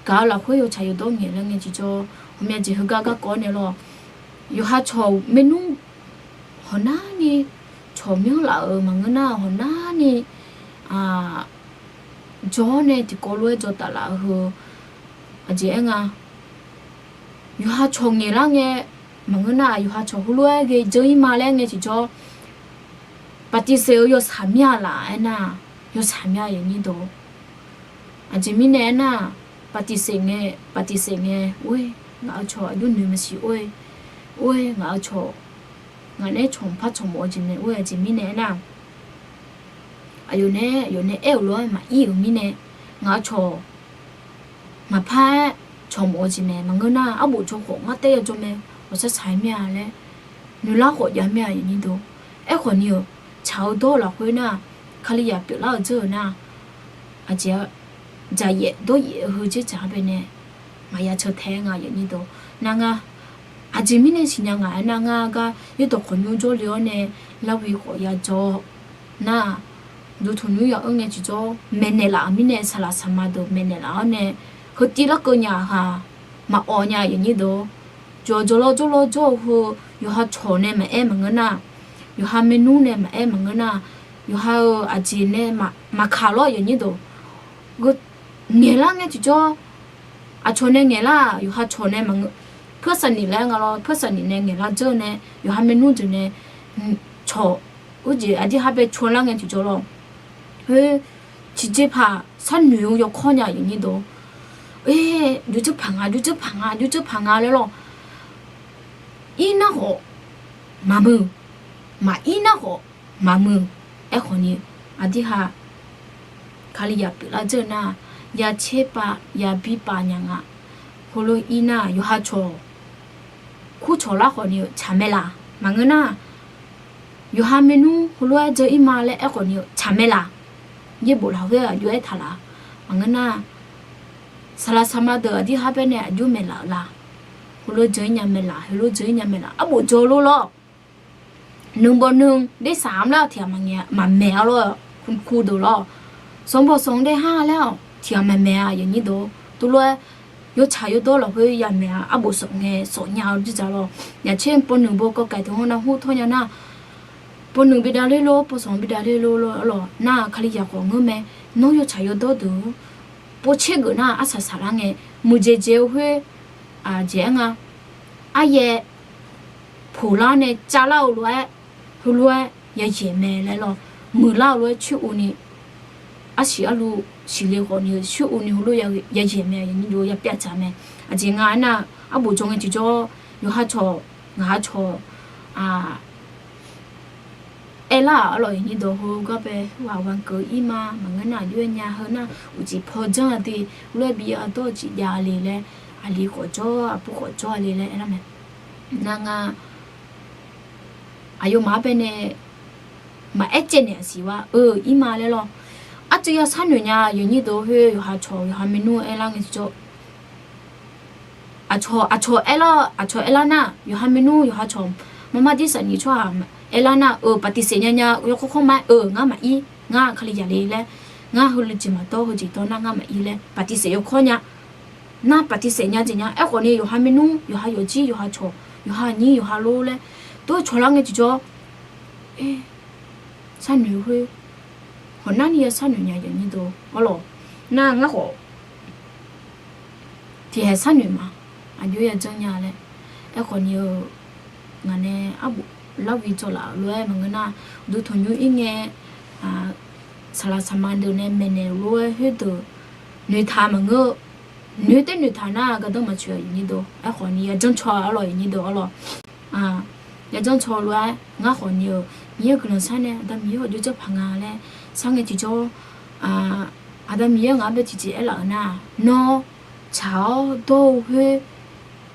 gaq-eu lafkhoer yawtsaq yawdawr ngaeq laer ngae tiqjawr, ghawqmya jeq heugar garkawv-awr nae lawr. Yawqha cawq maernmr hawqnarni cawq myanr laf-euq maqngeur nar, hawqnarni jawr-awr nae tiqkawv lof-aer jawr taf laf-eu heu aqjeq aer nga. Yawqha cawq ngaeqlar ngae maqngeur nar, yawqha cawq heulof-aer ghae dzeur-ir ma laer ngae tiqjawr, baqtiqseq-eu yawshaq mir-a laf aernar, yawshaq mir-a, yawqnyir deuq. Aqjeq mirnae aernar, baqtiqseq ngae, baqtiqseq ngae or-e, ngaq-euq cawq aqjox noeq maqsiq or-e, or-e, ngaq-euq cawq, ngaq nae cawq mqpar cawq mawf-eu jeq mae or-e, aqjeq mirnae aernar, aqyawf nae, aqyawf nae aer-euq lof-aer maqir-euq mirnae, ngaq-euq cawq maqpar-aer cawq mawf-eu jeq mae. Maqngeur nar, arbof jawr khawf ngar taer yajawr mae, ghawqshar shaq-aer mir-a laer noeqlar khawf jav mir-a, yawqnyir deuq. Aerkhawfni-euq tsaq-eu dawr-eu lafkhoer nar, Kalizaq pyeuflar-eu dzeur-euq nar, aqjeq dzaqyaef dawryaef-eu heu dzerdzaq-anr baenae maqya ceuq tae-aer nga, yawqnyir deuq. Nar ngar aqjeq mirnae siqnya ngaq aernar, ngar gar yaerdawq khawqnymr jawrle-awr nae larwi khawf yajawr nar, duqtuq nymr ya-anr ngae tiqjawr maeqnaeq laf-euq mirnae, saqlaq saqma deuq maeqnaeq laf-awr nae, heutiv larkeuv nya-aq ha, maqawq nya, yawqnyir deuq. Jawq jawq lawr jawr lawr jawr-eu heu, yawqha cawq nae maqaer maqngeur nar, yawqha maernmr nae maqaer maqngeur nar, yawqha-euq aqjeq nae maqkaq lawr, yawqnyir deuq. Ngaeqlar ngae tiqjawr, aqcawq nae ngaeqlar-aq, yawqha cawq nae maqngeur. Persaqniq laer nga lawr, persaqniq nae ngaeqlar dzeur nae, yawqha maernmr deuq nae cawq urjeq aqdirhar bae cawlar ngae tiqjawr lawr. Khoer tiqjeqpaq sharnoeq-eu yawkawr nya, yawqnyir deuq. Oe, jovceuq paq nga, jovceuq paq nga, jovceuq paq nga laer lawr. Ir nar khawf maqmuiq, maqir nar khawf maqmuiq. Aerkhawfni aqdirhar Kalizaq pyeuflar dzeur nar, ya tser pav ya bir pav nya nga. Heulof ir nar, yawqha cawq kur cawq lar khawfni-eu tsaq mae laq. Maqngeur nar, yawqha maernmr heulof-aer dzeur ir ma laer aerkhawfni-eu tsaq mae laq. Yaerbof lafkhoer aqjox aertaq laf. Maqngeur nar, saqlaq saqma deuq aqdirhar baenae aqjox maeqlaf-euq laq. Heulof dzeur ir nya mae laq, heulof dzeur ir nya mae laq. Arbof jawr lor lawr. Nuibaw nui dersaq-anr laer-awq tiq ghaq maqmaeq-a lor. Kur deuq lawr, sanqbaw sanq-anr daer har laer-awq tiq ghaq maqmaeq-a, yawqnyir deuq. Tov lof-aer yawtsaq yawdawr lafkhoer yamaeq-a, arbof sanq ngae sanq nya-eu dzerdzaq lawr. Yaqtser pawnuiq baw kawv kaiq teu-anr nar hur tawr nya nar, pawnuiq bi davler lor, pawsanq bi davler lor lawr. Nar Kalizaq khawf ngeur mae. Nawr yawtsaq yawdawr deuq-anr pov tser geuf nar arsaq saqlar ngae, muiqdzaeq dzaeq-eu khoer, aqjeq aer nga, aryaer poqlar nae cavlar-eu lof-aer, heulof-aer yayaeq mae laer lawr. Muiqlar-eu lof-aer coer-eu ni, arsiq arlu siqle khawfni coer-eu ni heulof yayaeq mae, yawqnyir deuq, yapyav dzaq mae. Aqjeq nga aernar, arbof jawr ngae tiqjawr, yawqha cawq, ngaq-a cawq aerlar-aq arlawq, yawqnyir deuq, heugar bae ghaq ghaq keuv ir ma. Maqngeur nar, aqjox-aer nya heu nar, uqcif paw janr-a de, lof-aer bi ardawr-eu cif jav le laer, aqli khawf jawr, aqbur khawf jawr-a le laer aerlar mae. Nar ngar aqyawfmaf-anr baenae maqaer caev naeq-aq siq-a, eu, ir ma laer lawr. Arcuiv ya sharnoeq nya yawnyir deuq khoer, yawqha cawq yawqha maernmr aerlar ngae tiqjawr, aqcawq aqcawq aerlar, aqcawq aerlar nar, yawqha maernmr yawqha cawq, marmar dir safni tsawrhaq aerlar nar, eu, ปฏิเสธ nya nya, yawkawr kawr ma-aer, eu, ngar maqir, ngar Kalizaq le laer, ngar heulof jeq maqdawr, heujeq dawr nar ngar maqir laer ปฏิเสธ yawkawr nya. Nar ปฏิเสธ nya jeq nya. Aerkhawf ni yawqha maernmr, yawqha yawqjir, yawqha cawq, yawqha aqnyir, yawqha lor laer dawr cawqlar ngae tiqjawr, sharnoeq khoer, hawq nar ni ya sharnoeq nya yawnyir deuq-awr lawq. Nar ngar khawf tiqhaeq sharnoeq ma, aqjox yajanr nya laer. Aerkhawf ni-eu, ngaq nae arbof larghoe dzawlaf-euq lof-aer maqngeur nar, uqduq tanqnymr ir ngae, saqlaq saqma deuq nae maeqnaeq-euq lof-aer khoerdeuq noeqtaq maqngeur-eu, noeq taer noeqtaq nar gardanr maqtsoeq-a yawnyir deuq. Aerkhawf ni yajanr caw-awr lawq yawnyir deuq-awr lawq. Yajanr caw-eu lof-aer ngar khawf ni-eu, Miqyaer-euq guiqlanq sar nae Aqda Miqyaer-awq jawrjanr paq nga laer sar ngae tiqjawr, Aqda Miqyaer ngaq-anr bae tiqjeq aerlaf-euq nar, nawr tsaq-awr dawr-eu khoer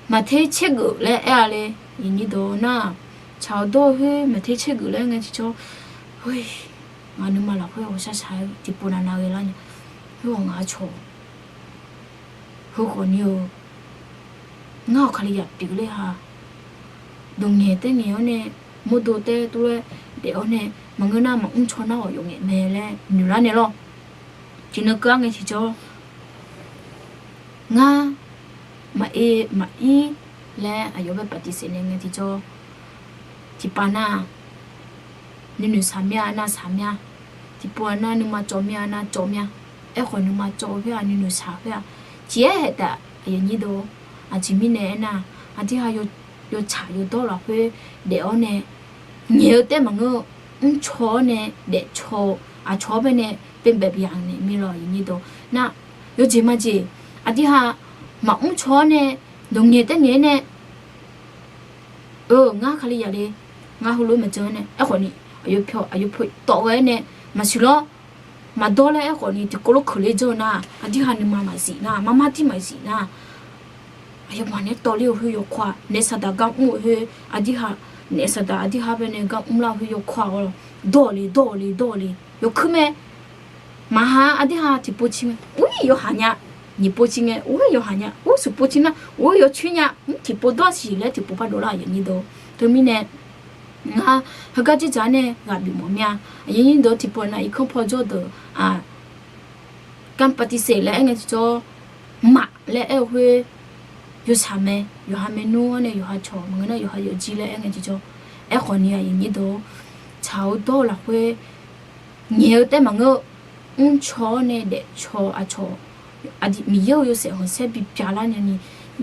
maqter tsergeuf laer aer-a le. Yawnyir deuq nar, tsaq-awr dawr-eu khoer maqter tsergeuf laer ngae tiqjawr, heu, ngaq nuima lafkhoer ghawqshaq shaq-aer tiqpov navnav ghae lar nya. Khoerghaq ngaq-a cawq, heukhawf ni-eu, ngar-awq Kalizaq pyeufler ha, dawq ngaeq taer ngaeq-awr nae, mawrdo taer tov-aer daef-awr nae, maqngeur nar maqmr caw nar-awq yawf ngaeq mae laer noeqlar naeq lawr. Tiqnan keuv-ar ngae tiqjawr, ngar maqaer maqir laer aqyawf bae ปฏิเสธ naeq ngae tiqjawr, tiqpav nar, nuinoeq shaq mir-a nar shaq mir-a, tiqpov-a nar nuima cawv mir-a nar cawv mir-a. Aerkhawf nuima cawv khoer-aq nuinoeq shaq khoer-aq, tiq-aer haeq taf aqyawf nyir deuq-or. Aqjeq mirnae aernar, aqdirha yawtsaq yawdawr lafkhoer daef-awr nae, ngaeq-eu taer maqngeur, mrcaw-awr nae daefcaw-eu aqcawq-anr bae nae เป็นแบบอย่าง naeq mir lawr aqyawf nyir deuq. Nar, yawjeq majeq, aqdirha maqmr caw-awr nae, dawq ngaeq taer ngaeq-aer nae, eu, ngar Kalizaq le, ngar heulof-aer maqjan-aer nae, aerkhawf ni aqyawf pyawq aqyawf pyawq tawv ghae-aer nae, maqsiq lawr, maqdawr laer aerkhawf ni tiqkawv lof keuqler janr-eu nar, aqdirha nuima maqzif nar, marmar dir maqzif nar, aqyawfmaf naeq-aer tawvler-eu khoer yawkawr-a, naef saqdaq gar mr-eu khoer, aqdirha, naef saqdaq aqdirha bae nae gar mrlar-eu khoer yawkawr-a-awr, dawr-awq le, dawr-awq le, dawr-awq le, yawkuir mae. Maqha aqdirha tiqpov cir mae, ur-ir yawhaq nya. Nyiq pov cir ngae, ur-ir yawhaq nya. Ur smq pov cir nar, ur-ir yawcoer nya. Mr tiqpov dawr-a siq laer tiqpov par dovlar aqyawf nyir deuq. Teumirnae, ngar heugar dzerdzaq-aer nae ghaq bif mawf mir-a. Aqyawf nyir deuq tiqpov nav irkanr paw jawr deuq-aq, การปฏิเสธ laer aer ngae tiqjawr, maq laer aer-eu khoer, yawshaq mae, yawqha maernmr-anr nae yawqha cawq maqngeur nar yawqha yawqjir laer aer ngae tiqjawr. Aerkhawf ni aqyawf nyir deuq, tsaq-eu dawr-eu lafkhoer ngaeq-eu taer maqngeur, mrcaw-awr nae daefcaw aqcawq, Miqyaer-euq yawshaef khanqsaer bibya lar nae ni,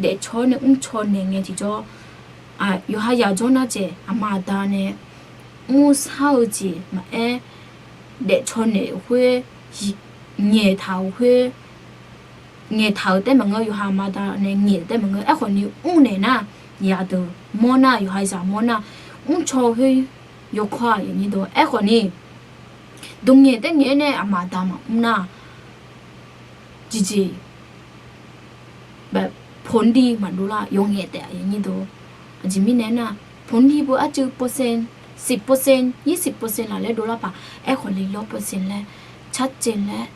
daefcaw-awr nae mrcaw naeq ngae tiqjawr, yawqha yaq jawr nar jaeq aqma aqda nae mrshar-eu jeq maqaer, daefcaw naeq-euq khoer, ngaeqtaq-euq khoer, ngaeqtaq-euq taer maqngeur, yawqha aqma aqda nae ngaeq-euq taer maqngeur. Aerkhawf ni mrnaeq nar, yaqdeuq mawr nar, yawqha zaq mawr nar, mrcaw-eu khoer yawkawr-a aqyawf nyir deuq. Aerkhawf ni dawq ngaeq taer ngaeq-aer nae aqma aqda maqmr nar, jeqjeq ผลดี maqdov lar, yawf ngaeq taef aqyawf nyir deuq. Aqjeq mirnae aernar, ผลดี beu arcuiv เปอร์เซ็นต์ สิบเปอร์เซ็นต์ ยี่สิบเปอร์เซ็นต์ laf laer dovlar paq, aerkhawf li ร้อยเปอร์เซ็นต์ laer, carcaev laer,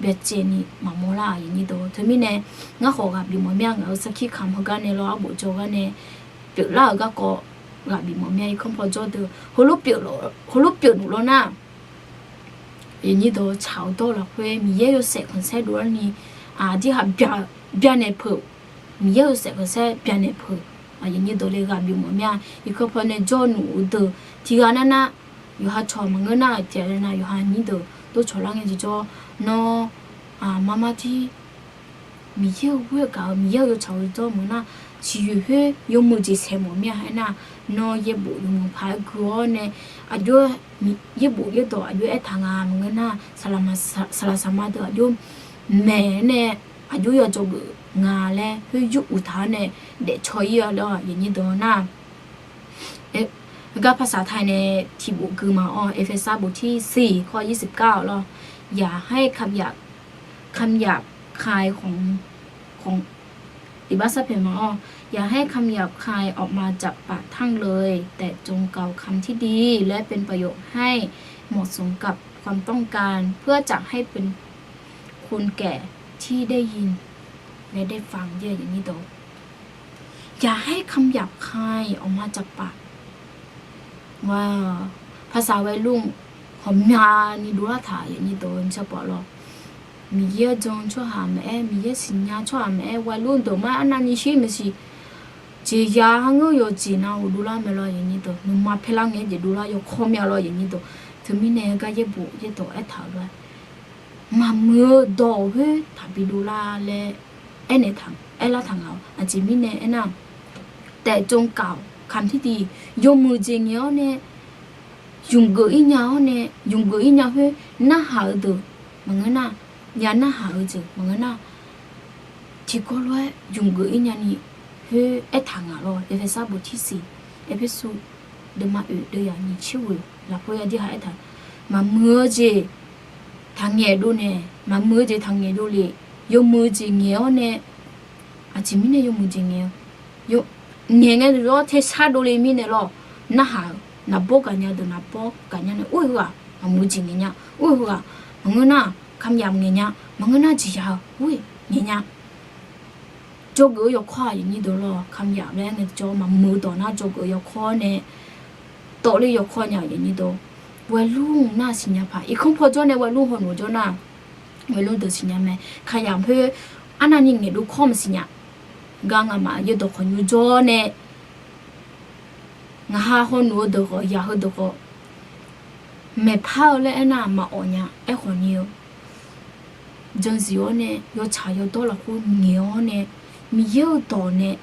byacaevni maqmawr lar aqyawf nyir deuq. Teumirnae, ngar khawf ghaq bif mawf mir-a, ngaq-euq sarkir kamq heugar nae lawr, arbof jawr gar nae, pyeuflar-euq garkawv ghaq bif mawf mir-a. Irkanr paw jawr deuq heulof pyeufluf lawr nar, aqyawf nyir deuq, tsaq-eu dawr-eu lafkhoer Miqyaer yawshaef khanqsaer dovlar ni, aqdirhaq byanaeq peuq, Miqyaer yawshaef khanqsaer byanaeq peuq, aqyawf nyir deuq le ghaq bif mawf mir-a. Irkanr paw nae jawr-eu nuf-eu deuq tiqghaq nar nar, yawqha cawq maqngeur nar tiqghaq nar nar, yawqha nyir deuq dov cawq lar ngae tiqjawr, nawr, marmar dir Miqyaer-euq ghoer-eu gaq-eu Miqyaer-euq yawtsaq-eu dawr meuq nar, siqyoeq khoer yawmuiq jeq saeq mawf mir-a. Aernar, nawr yaerbof yawmuiq paq-aer gui-awr nae, aqjox-aer, yaerbof yaerdawq aqjox-aer aertaq nga maqngeur nar, saqlaq saqma deuq aqjox maeq-aer nae, aqjox yawdzawgeuf nga laer khoer yur uqtaq-awr nae, daefcaw-ir-a lawr aqyawf nyir deuq nar. Heugar ภาษาไทย nae tiqbof gui ma-awr, Erpersar bof tir siq kawr yir siq kar-awq lawr, อย่าให้คำหยาบคายของของ Iqbax sarpaeq ma-awr, อย่าให้คำหยาบคายออกมาจากปากท่านเลย แต่จงกล่าวคำที่ดี และเป็นประโยคให้เหมาะสมกับความต้องการ เพื่อจะให้เป็นคนแก่ที่ได้ยินและได้ฟัง เย่ อย่างนี้โต อย่าให้คำหยาบคายออกมาจากปาก Wa, ภาษาวัยรุ่น ghawqmyani dovlar taq อย่างนี้โต mqshar paf lawr. Miqyaer-anr jan tsawrhaq maqaer, Miqyaer siqnya tsawrhaq maqaer, วัยรุ่น deuq mar arnavni shir maqsiq. Jeqzaq ha ngeur yawqjeq nav-euq dovlar mae lawr อย่างนี้โต. Nuima paerlar ngae-aer jeq dovlar yawkawr mya lawr อย่างนี้โต. Teumirnae gar yaerbof yaerdawq aertaq-euq lof-aer, maqmuiq-eu dawq khoer taqbi dovlar laer aernaeq, aerlar taq nga-awr. Aqjeq mirnae aernar, แต่จงกล่าวคำที่ดี yawmuiq jeq ngaeq-awr nae, ymqgeuf-ir nya-awr nae, ymqgeuf-ir nya khoer narhaq-eu deuq maqngeur nar, ya narhaq-eu jeq maqngeur nar, tiqkawv lof-aer ymqgeuf-ir nyani khoer aertaq nga lawr. Erpersar bof tirsiq, Erpersu deuvma oeq deuvyaq nyiq tser ghoeq lafkhoer aqdirhaq aertaq, maqmuiq-eu jeq taqngaeq dovnaeq, maqmuiq-eu jeq taqngaeq dovle, yawmuiq-eu jeq ngaeq-awr nae, aqjeq mirnae yawmuiq jeq ngaeq-eu, ngaeq ngae deuq-awr tersar dovle mirnae lawr, narhaq-eu, naqbawr gaqnya deuq naqbawr gaqnya nae, or-eu heughaq maqmuiq-eu jeq ngaeq nya, or-eu heughaq maqngeur nar, คำหยาบ ngaeq nya, maqngeur nar jeqzaq-eu or-e ngaeq nya. Dzawgeuf-eu yawkawr-aq อย่างนี้โต lawr, คำหยาบ laer ngae tiqjawr maqmuiq-eu dawq nar dzawgeuf-eu yawkawr nae tawvle yawkawr nya อย่างนี้โต. วัยรุ่น nar siqnya paq, irkanr paw jawr nae วัยรุ่น hawnmq-eu jawr nar, วัยรุ่น deuq siqnya mae. คำหยาบ khoer arnavni ngaeqdov kawr maqsiq nya. Gar ngamaf yaerdawq khawqnymr jawr nae, ngaqha hawnmq-eu deuq khawf, yaq heudeuq khawf, maeqpar-eu laer aernar maqawq nya. Aerkhawf ni-eu, janzif-awr nae yawtsaq yawdawr lafkhoer ngaeq-awr nae, Miqyaer-eu dawq nae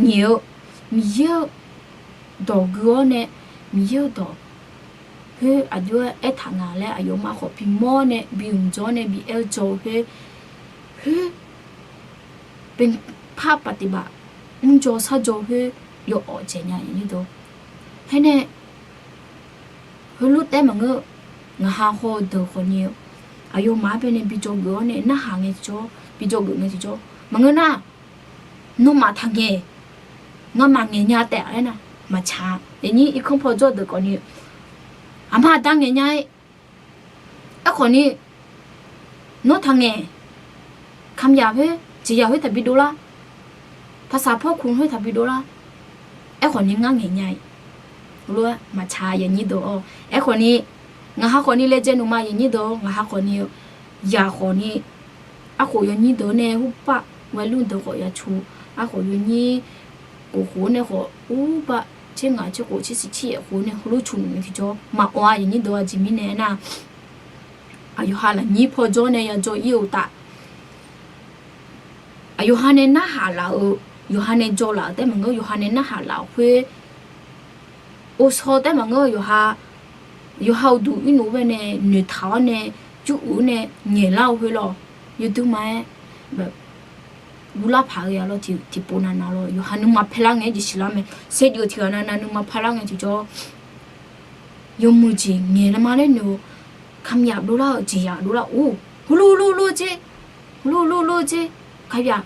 ngaeq-eu, Miqyaer-eu dawq gui-awr nae, Miqyaer-eu dawq khoer aqjox-aer aertaq nga laer aqyawfmaf khawf bimawr nae bimq dzaw-awr nae bi aer-eu dzaw-eu khoer, khoer, เป็นภาพปฏิบัติ mrjaw sharjaw khoer yawawf dzaeq nya อย่างนี้โต. Haer nae, heulof taef maqngeur, ngaqha haw-eu deuq khawf ni-eu, aqyawfmaf-anr baenae bi dzawgeuf-awr nae narhaq ngae tiqjawr, bi dzawgeuf ngae tiqjawr maqngeur nar, nawmaf taqngaeq, ngamaf ngaeq nya taef-a aernar maqtsaq-a. อย่างนี้ irkanr paw jawr deuq khawf ni, aqma aqda ngaeq nya-ir. Aerkhawf ni, nawr taqngaeq, คำหยาบ khoer, jeqzaq khoer taqbi dovlar, ภาษาพ่อขุน khoer taqbi dovlar. Aerkhawf ni ngar ngaeq nya-ir. Lof-aer maqtsaq-a อย่างนี้โต awr. Aerkhawf ni, ngaqha khawf ni laejae nuima อย่างนี้โต, ngaqha khawf ni-eu, yaq khawf ni, arkhof อย่างนี้โต nae hurpar วัยรุ่น deuq khawf ya cu, arkhof อย่างนี้ khof khof nae khawf urpar tser ngaq tser khof tser siq tser yaef khof nae heulof cu noeq ngae tiqjawr maqawq-a อย่างนี้โต. Aqjeq mirnae aernar, aqyawqha lafnyir paw jawr nae ya dzaw-ir-eu uqtaf, aqyawqha nae narhaq laf-eu, yawqha nae dzaw laf-euq taef maqngeur, yawqha nae narhaq laf-euq khoer, ovshaw taef maqngeur, yawqha, yawqha uqduq irnuf-eu baenae noeqtaq-awr nae, jur-euq nae ngaeqlar-eu khoer lawr, yawduq ma-aer guvlar paq-eu ya lawr, tiqpov navnav lawr yawqha nuima paerlar ngae-aer jeq siqlar mae. Saevdzeuf tiqghaq navnav nuima paerlar ngae tiqjawr, yawmuiq jeq ngaeq lama laer noeq-eu, คำหยาบ dovlar-eu jeqzaq dovlar-eu, heulof lof lof-eu jer, heulof lof lof-eu jer, คำหยาบ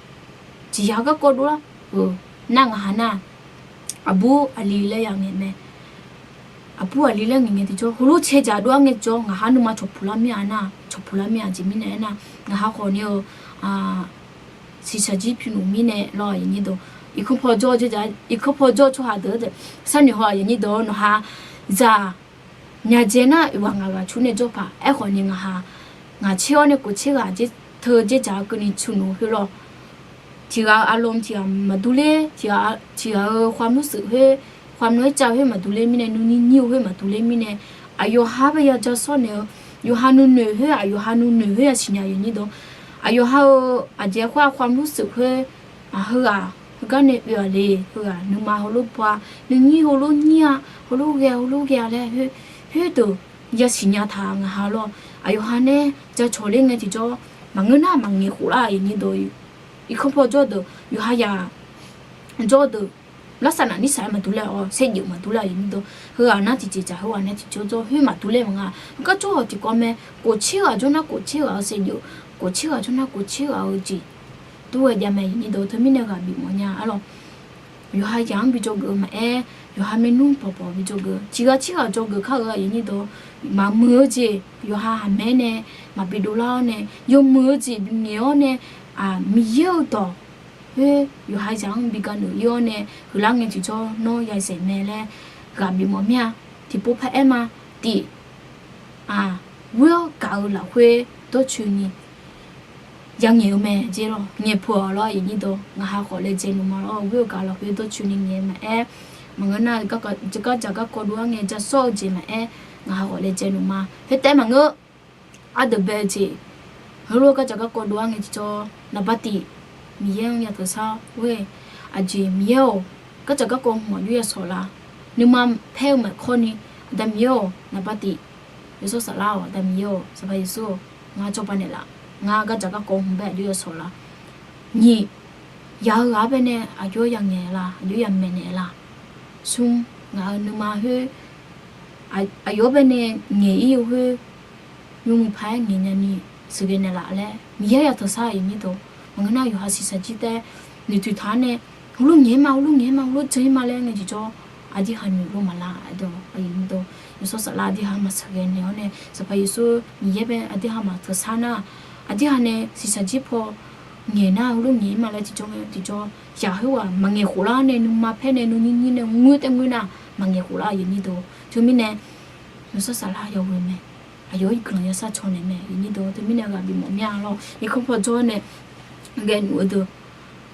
jeqzaq garkawv dovlar-eu, nar ngaqha nar, aqbur aqli laer ya ngaeq mae. Aqbur aqli laer ngaeq ngae tiqjawr heulof cae dzaq dov-ar ngae tiqjawr ngaqha nuima cawqpuq lar mir-a nar, cawqpuq lar mir-a. Aqjeq mirnae aernar, ngaqha khawf ni-eu, siqsaqjir pyuq noeq mirnae lawr อย่างนี้โต. Irkanr paw jawr-eu tsawrhaq deuq-aer, sharnoeq haw อย่างนี้โต nawqha zaq myaqdzae nar oeq ghaq ngaq ghaq cur nae jawr paq. Aerkhawf ni ngaqha, ngaq tser-awr nae kof tser ghaq teu dzerdzaq-eu keuvni cu noeq khoer lawr, tiqghaq-eu arlom tiqghaq maqdur ler, tiqghaq-eu ความรู้สึก khoer, ความน้อยใจ khoer maqdur ler mirnae, nuini nyir-eu khoer maqdur ler mirnae, aqyawqha bae ya ja sawr naeq-eu, yawqha nuinoeq khoer, aqyawqha nuinoeq khoer ya siqnya อย่างนี้โต. Aqyawqha-eu aqjeq khoer-aq ความรู้สึก khoer, aq heughaq heugar nae oe-aq le, heughaq nuima heulof baw-a, nuinyir heulof nyir-a, heulof ghae heulof ghae-a laer khoerdeuq ya siqnya taq ngaqha lawr. Aqyawqha nae ja cawq ler ngae tiqjawr maqngeur nar maqngaeq khof lar อย่างนี้โต. Irkanr paw jawr-eu deuq yawqha yaq jawr-eu deuq, larsaq naq nirsaq-aer maqdur ler-awr, saevdzeuf maqdur ler-a อย่างนี้โต. Heughaq nar tiqjeq dzaq heughaq nae tiqjawr jawr khoer maqdur ler maqnga. Heugar jawr-awq tiqkawv mae, kof tser ghaq jawr nar kof tser ghaq-eu saevdzeuf, kof tser ghaq jawr nar kof tser ghaq-eu jeq dur ghae jav mae, aqyuif nyir deuq. Teumirnae ghaq bif mawf nya arlawq. Yawqha yaq-anr bi dzawgeuf-eu maqaer, yawqha maernmr pawqpawq bi dzawgeuf, tiqghaq tirghaq dzawgeuf kar-euq aqyuif nyir deuq. Maqmuiq-eu jeq yawqha haqmae nae maqbi dovlar-awr nae, yawmuiq-eu jeq bimyaeq-awr nae, Miqyaer-euq dawq khoer yawqha yaq-anr bi ganaeq ir-awr nae, huiqlar ngae tiqjawr nawr ya zaeq mae laer ghaq bif mawf mir-a. Tiqpov paraer ma. Tif, ghoer-awr gaq-eu lafkhoer dawrcoeni yangaeq-eu mae jeq lawr. Ngaeqpeuq-awq lawr, aqyuif nyir deuq. Ngaq ha khawf laejae nuima lawr. Ghoer-eu gaq-eu lafkhoer dawrcoeni ngaeq maqaer, maqngeur nar, garkawv ja gaqkawv dov-ar ngae ja sawr-eu jeq maqaer, ngaq ha khawf laejae nuima. Khoertaef maqngeur, ardeuq bae-eu jeq, heulof-aer gardzaq garkawv dov-ar ngae tiqjawr, naqba tif, Miqyaer-anr ya teuqsar-awr ghoer-eu, aqjeq Miqyaer-awq, gardzaq garkawv hmq aqjox ya sawq la. Nuima paer-eu maeqkawr ni, Aqda Miqyaer-awq, naqba tif, Yawshawr Saflar-awq, Aqda Miqyaer-awq, Sanqpaq Yeqsur-awq, ngar jawrba naeqlaf. Ngar gardzaq garkawv hmq bae aqjox ya sawq la. Nyiq, yaq-eu ghaq-anr baenae aqjox ya ngaeq la, aqjox ya maeqnaeq la. Smr, ngaq-euq nuima khoer aqyawf-anr baenae ngaeq ir-eu khoer, nymrmuiq paq-aer ngaeq nyani sheuqghae naeqlaf laer Miqyaer ya teuqsar-eu aqyuif nyir deuq. Maqngeur nar, yawqha shiqshaq jir taef-aer noeqtmq taq-awr nae, heulof ngaeq-ir ma, heulof ngaeq-ir ma, heulof jan-ir ma laer ngae tiqjawr, aqdui ha noeq lor maqlar. Aqdui, aqyuif nyir deuq, Yawshawr Saflar aqdui ha maqsheuqghae naeq-awr nae, Sanqpaq Yeqsur Miqyaer bae aqdui ha maqteuqsar nar, aqdui ha nae shiqshaq jir paw ngaeq nar, heulof ngaeq-ir ma laer tiqjawr ngae tiqjawr, yaq khoerghaq maqngaeq khof lar nae, nuima paer nae, nuinyir nyir nae ngoer taef ngoer nar, maqngaeq khof lar aqyuif nyir deuq. Teumirnae, Yawshawr Saflar yawghoe mae. Aqyawf-anr guiqlanq yashar caw naeq mae aqyuif nyir deuq. Teumirnae ghaq bif mawf mir-a lawr. Irkanr paw jawr nae ghae nmr-eu deuq,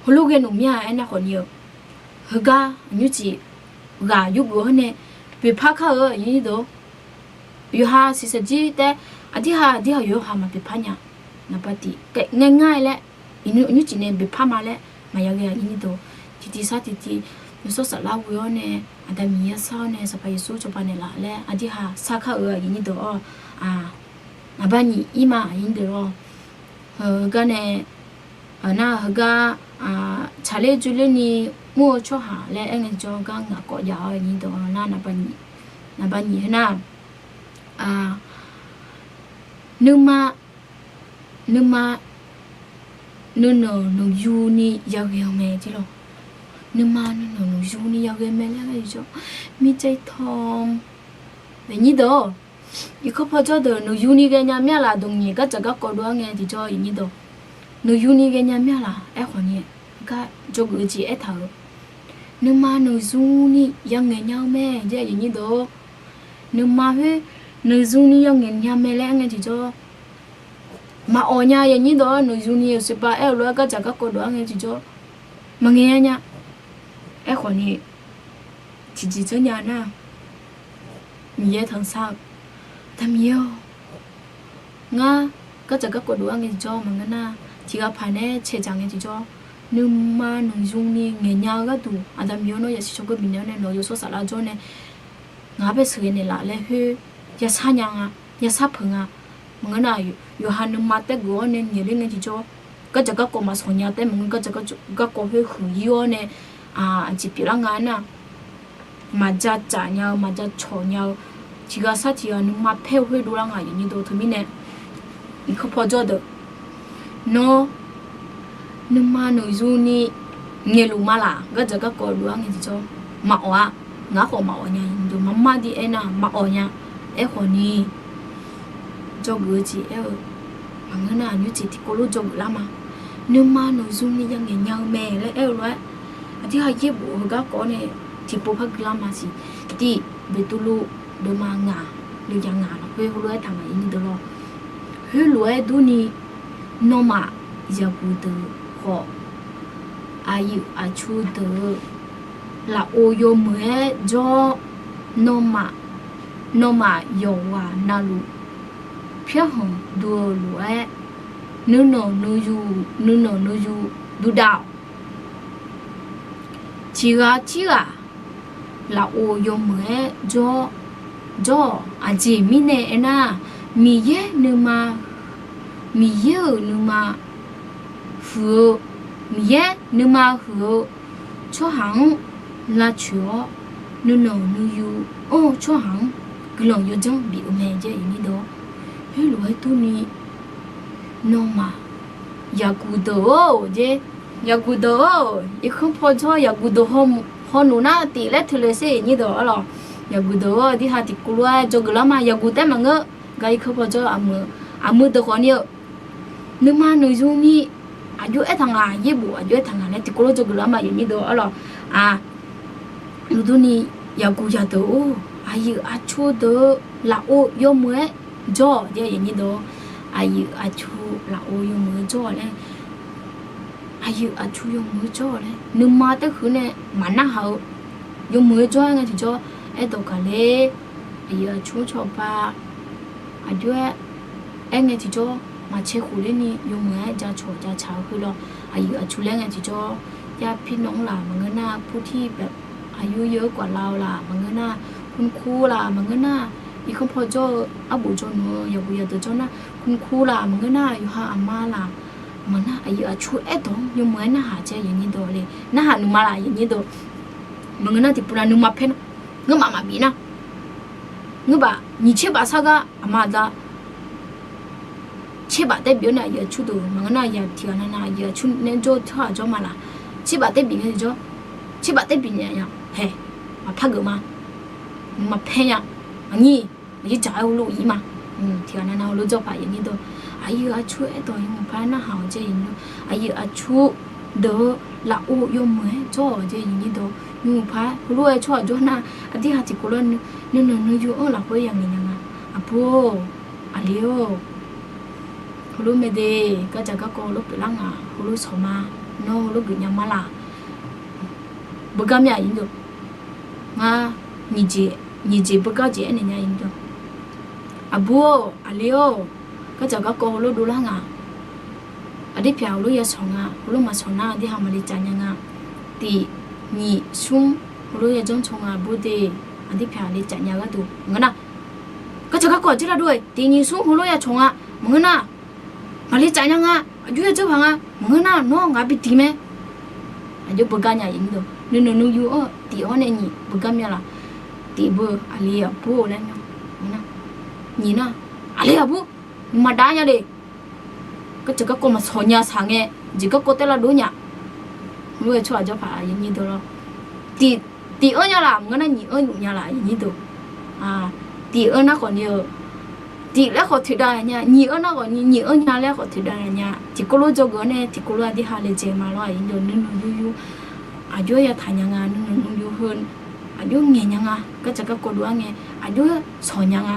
heulof ghae nmr mir-a aernar khawf ni-eu, heugar aqnymr cif ghaq yurgeuf-awr nae boeqpar kar-eu aqyuif nyir deuq. Yawqha shiqshaq jir taef-aer aqdui ha, aqdui ha yawqha maqboeqpar nya. Naqba tif, ngae ngar-aer laer, aqnymr cif nae boeqpar ma laer maqya ghae aqyuif nyir deuq. Tiqtiv sar tiqtiv, Yawshawr Saflar ghoe-awr nae, Aqda Miqyaer sar-awr nae, Sanqpaq Yeqsur cawba naeqlaf laer aqdui ha sar kar-eu aqyuif nyir deuq-awr, naqba nyiq ir ma aqyuif nyir deuq lawr. Heugar nae, nar heugar tsaqler dzoerler ni mr-eu tsawrhaq laer aer ngae tiqjawr gar ngaq kawv jav-awr aqyuif nyir deuq-awr nar, naqba nyiq, naqba nyiq heunar, nuima, nuima nuinanq nuiyu ni yaghae-eu mae jeq lawr. Nuima nuinanq nuiyu ni yaghae mae laer aer-eu tiqjawr, mirtsaev tawq, aqyuif nyir deuq-awr, irkanr paw jawr deuq nuiyu ni ghaenya mir-a laf. Dawq nyiq gardzaq garkawv dov-ar ngae tiqjawr aqyuif nyir deuq, nuiyu ni ghaenya mir-a laf. Aerkhawf ni, gar dzawgeuf-eu jeq aertaq-euq, nuima nuiyu ni yangaeq nya-eu mae jeq aqyuif nyir deuq-awr. Nuima khoer nuiyu ni yangaeq nya mae laer aer ngae tiqjawr, maqawq nya aqyuif nyir deuq-awr. Nuiyu ni-euq siqpav aer-eu lof-aer gardzaq garkawv dov-ar ngae tiqjawr, maqngaeq nya nya. Aerkhawf ni, tiqjeq janrnya nar, Miqyaer tanqsar-eu, Aqda Miqyaer-awr, ngar gardzaq garkawv dov-ar ngae tiqjawr maqngeur nar, tiqghaq paq nae caedzaq ngae tiqjawr, nuima nuiyu ni ngaeq nya-eu gharduq Aqda Miqyaer-awr nawr yasiq shawr geur bifnaeq-awr nae, nawq-eu Yawshawr Saflar jawr nae ngaq-anr bae sheuqghae naeqlaf laer khoer yashar nya nga, yashar peuq nga. Maqngeur nar, yawqha nuima taef geuf-awr nae ngaeq ler ngae tiqjawr, gardzaq garkawv maqsanq nya taef maqngeur, gardzaq garkawv khoer huiq ir-awr nae, aqjeq pyeuflar nga aernar, maqja tsaf nya-eu maqja cawq nya-eu, tiqghaq sar tiqghaq nuima paer-eu khoer dovlar nga aqyuif nyir deuq. Teumirnae, irkanr paw jawr deuq, nawr nuima nuiyu ni ngaeqluf ma laf. Gardzaq garkawv dov-ar ngae tiqjawr, maqawq-a. Ngar khawf maqawq nya. Deuq maqmar di aernar maqawq nya. Aerkhawf ni, dzawgeuf-eu jeq aer-eu, maqngeur nar aqnymr jeq tiqkawv lof dzawgeuf lar ma. Nuima nuiyu ni yangaeq nya-eu mae laer aer-eu lof-aer, aqdui ha yaerbof-eu garkawv nae tiqpov par guilar ma siq. Tiv, Beqtuvluv deuvma ngaq, deuvya ngaq lafkhoer heulof-aer taq ngaq-ir ni deuq lawr. Khoerlof-aer durni, nawmaf yaqguq deuq khawf, aqyuif aqtsu deuq-eu lafov yawmuiq-aer jawr-awr, nawmaf, nawmaf yawqghaq navluf pyarkhanq duq-eu lof-aer, nuinanq nuiyu, nuinanq nuiyu duqdav-awq. Tiqghaq tirghaq lafov yawmuiq-aer jawr-awq. Aqjeq mirnae aernar, Miqyaer nuima, Miqyaer-euq nuima huiq-eu, Miqyaer nuima huiq-eu tsawrhaq-anr lavcoeq-awr, nuinanq nuiyu anr-eu tsawrhaq-anr guiqlanq yawdzanr bif-eu mae jeq aqyuif nyir deuq-awr. Khoerlof-aer durni, nawmaf Yaqguq deuq-or, jer, yaqguq deuq-or, irkanr paw jawr yaqguq deuq haw noeq nar tif laer teulof sher nyir deuq arlawq. Yaqguq deuq-or, dirha tiqkov lof-aer dzawgeuf lar ma. Yaqguq taef maqngeur, gar irkanr paw jawr aqmuiq, aqmuiq deuq khawf ni-eu, nuima noeqzmq ni aqjox aertaq nga, yaerbof aqjox aertaq nga laer tiqkov lof dzawgeuf lar ma, yawnyir deuq arlawq. Aq, uqdur ni yaqguq yadeuq-or, aqyuif aqtsu deuq-eu lafov yawmuiq-aer jawr-awq, yawnyir deuq, aqyuif aqtsu lafov yawmuiq-aer jawr-awq laer, aqyuif aqtsu yawmuiq-aer jawr-awq laer nuima taef huiq nae maqnarhaq-eu yawmuiq-aer jawr-aer ngae tiqjawr aerdawq gaq ler. Aqyuif aqtsu cawba aqjox-aer aer ngae tiqjawr maqcae khof ler ni yawmuiq-aer jacawq jacaq-eu khoer lawr. Aqyuif aqtsu laer ngae tiqjawr, yar pir nawr-anr laq maqngeur nar, purtir baef aqyuif yawr-eu gaqlav-eu laq maqngeur nar, kurkur laq maqngeur nar, irkanr paw jawr-eu arbof jawrnmr-eu yaqguq yadeuq jawr nar, kurkur laq maqngeur nar, yawqha aqma laq maqnar, aqyuif aqtsu aerdawq-anr yawmuiq-aer narhaq jae, yawnyir deuq le, narhaq nuima laf, yawnyir deuq. Maqngeur nar tiqpov nav nuima paer nar, ngeurmaf maqbif nar, ngeurmaf nyiq tserbaf sar gar aqma aqda tserbaf taer bif-awr nae aqyuif aqtsu deuq maqngeur nar, yaq tiq ghaq navnav aqyuif aqtsu nae jawr-eu tsawrhaq jawr ma laq, tserbaf taer bif ngae tiqjawr, tserbaf taer bif nya nya hae, maqpar geuf ma, nuima paer nya, aqnyir aqyuif dzaq-aer heulof-ir ma. Tiq ghaq navnav heulof jawr paq, yawnyir deuq, aqyuif aqtsu aerdawq yawmuiq paq-aer narhaq-awq jae, yawnyir deuq, aqyuif aqtsu deuq-eu lafov yawmuiq-aer jawr-awq jae, yawnyir deuq, yawmuiq paq-aer heulof-aer tsawrhaq jawr nar, aqdirhaq tiqkov lof nuinoeq nuiyu-anr lafkhoer ya ngaeq nya nga. Aqbur-or, aqli-or, heulof mae de, gardzaq garkawv heulof pyeuflar ngaq, heulof shawq ma, nawr heulof geufnya ma laq, beugar mya, yawnyir deuq, ngar nyiq jeq beugar jeq aernaeq nya, yawnyir deuq, aqbur-or, aqli-or, gardzaq garkawv heulof dovlar ngaq, aqdirpyaq heulof ya shawq nga, heulof maqshawq nar aqdirhaq maqli tsaf nya nga. Tiq, nyiq, smr, heulof ya janr caw nga, aqbur de, aqdirpyaq le tsaf nya gharduq ngeur nar, gardzaq garkawv aqjeq lar dov-aer tiq nyiq smr heulof ya caw nga, maqngeur nar, maqli tsaf nya nga, aqjox ya dzeur paq nga, maqngeur nar nawr ngaq bi diq mae. Aqjox beugar nya, yawnyir deuq, nuinoeq nuiyu-anr tiq-awr nae nyiq beugar mya laq, tiq beu aqli aqbur laer nar, nyiq nar, aqli aqbur, maqdav nya le, gardzaq garkawv maqshawq nya saq ngae, jeq garkawv taer lar dov nya. Heulof-aer tsawrhaq jawr paq, yawnyir deuq lawr, tiq, tiq-anr nya laq maqngeur nar nyiq-anr luf nya laq, yawnyir deuq, tiq-anr nar khawf ni-eu, tiq laer khawf toeqdav nya, nyiq-anr nar khawf ni nyiq-anr nya laer khawf toeqdav nya. Tiqkov lof dzawgeuf-awr nae tiqkov lof aqdirhaq le dzaeq ma lawr, yawnyir deuq, nuinoeq nuiyu aqjox ya taq nya nga, nuinoeq nuiyu heu aqjox ngaeq nya nga, gardzaq garkawv dov-aer ngae aqjox shawq nya nga.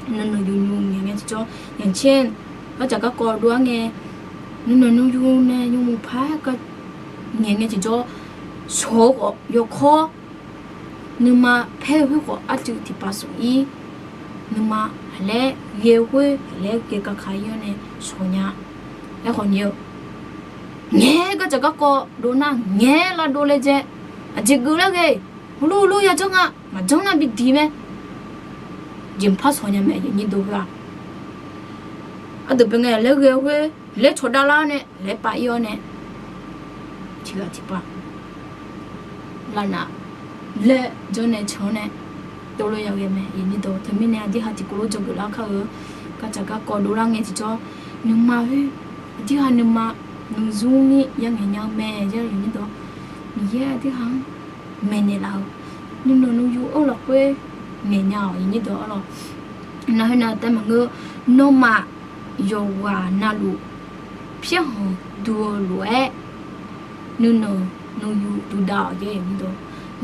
Nuinoeq nuiyu ngaeq ngae tiqjawr, yaqcaer gardzaq garkawv dov-aer ngae, nuinoeq nuiyu nae yawmuiq paq-aer ngaeq ngae tiqjawr, shawq-eu khawf yawkawr, nuima paer-eu khoer khawf arcuiv tiqpav suf-ir, nuima haqlaer ghae-eu khoer haqlaer ghae kakaq-ir-awr nae shawq nya. Aerkhawf ni-eu, ngaeq-aer gardzaq garkawv dov nar ngaeq-aer lavdov laejae, aqjeq geuf laer ghae, heulof heulof ya janr nga, maqjanr nar bi diq mae. Jeqpar shawq nya mae, yawnyir deuq heu-aq, aqdui bae ngae laer ghae-eu khoer laer cawq dav lar-awr nae laer pav-ir-awr nae, tiqghaq tiqpav lavnaq laer janr nae can-awr nae, tov lof ya ghae mae, yawnyir deuq. Teumirnae aqdirhaq tiqkov lof dzawgeuf lar kar-eu, gardzaq garkawv dovlar ngae tiqjawr, nuima khoer aqdirhaq nuima noeqzmr ni ya ngaeq nya-eu mae, yawnyir deuq. Miqyaer aqdirhaq-anr maeqnaeq laf-eu, nuinoeq nuiyu-anr lafkhoer ngaeq nya-awq, yawnyir deuq arlawr. Nar khoernav taef maqngeur, nawmaf yawqghaq navluf pyaerhanq duq-eu lof-aer, nuinoeq nuiyu duq dav-awq, yawnyir deuq.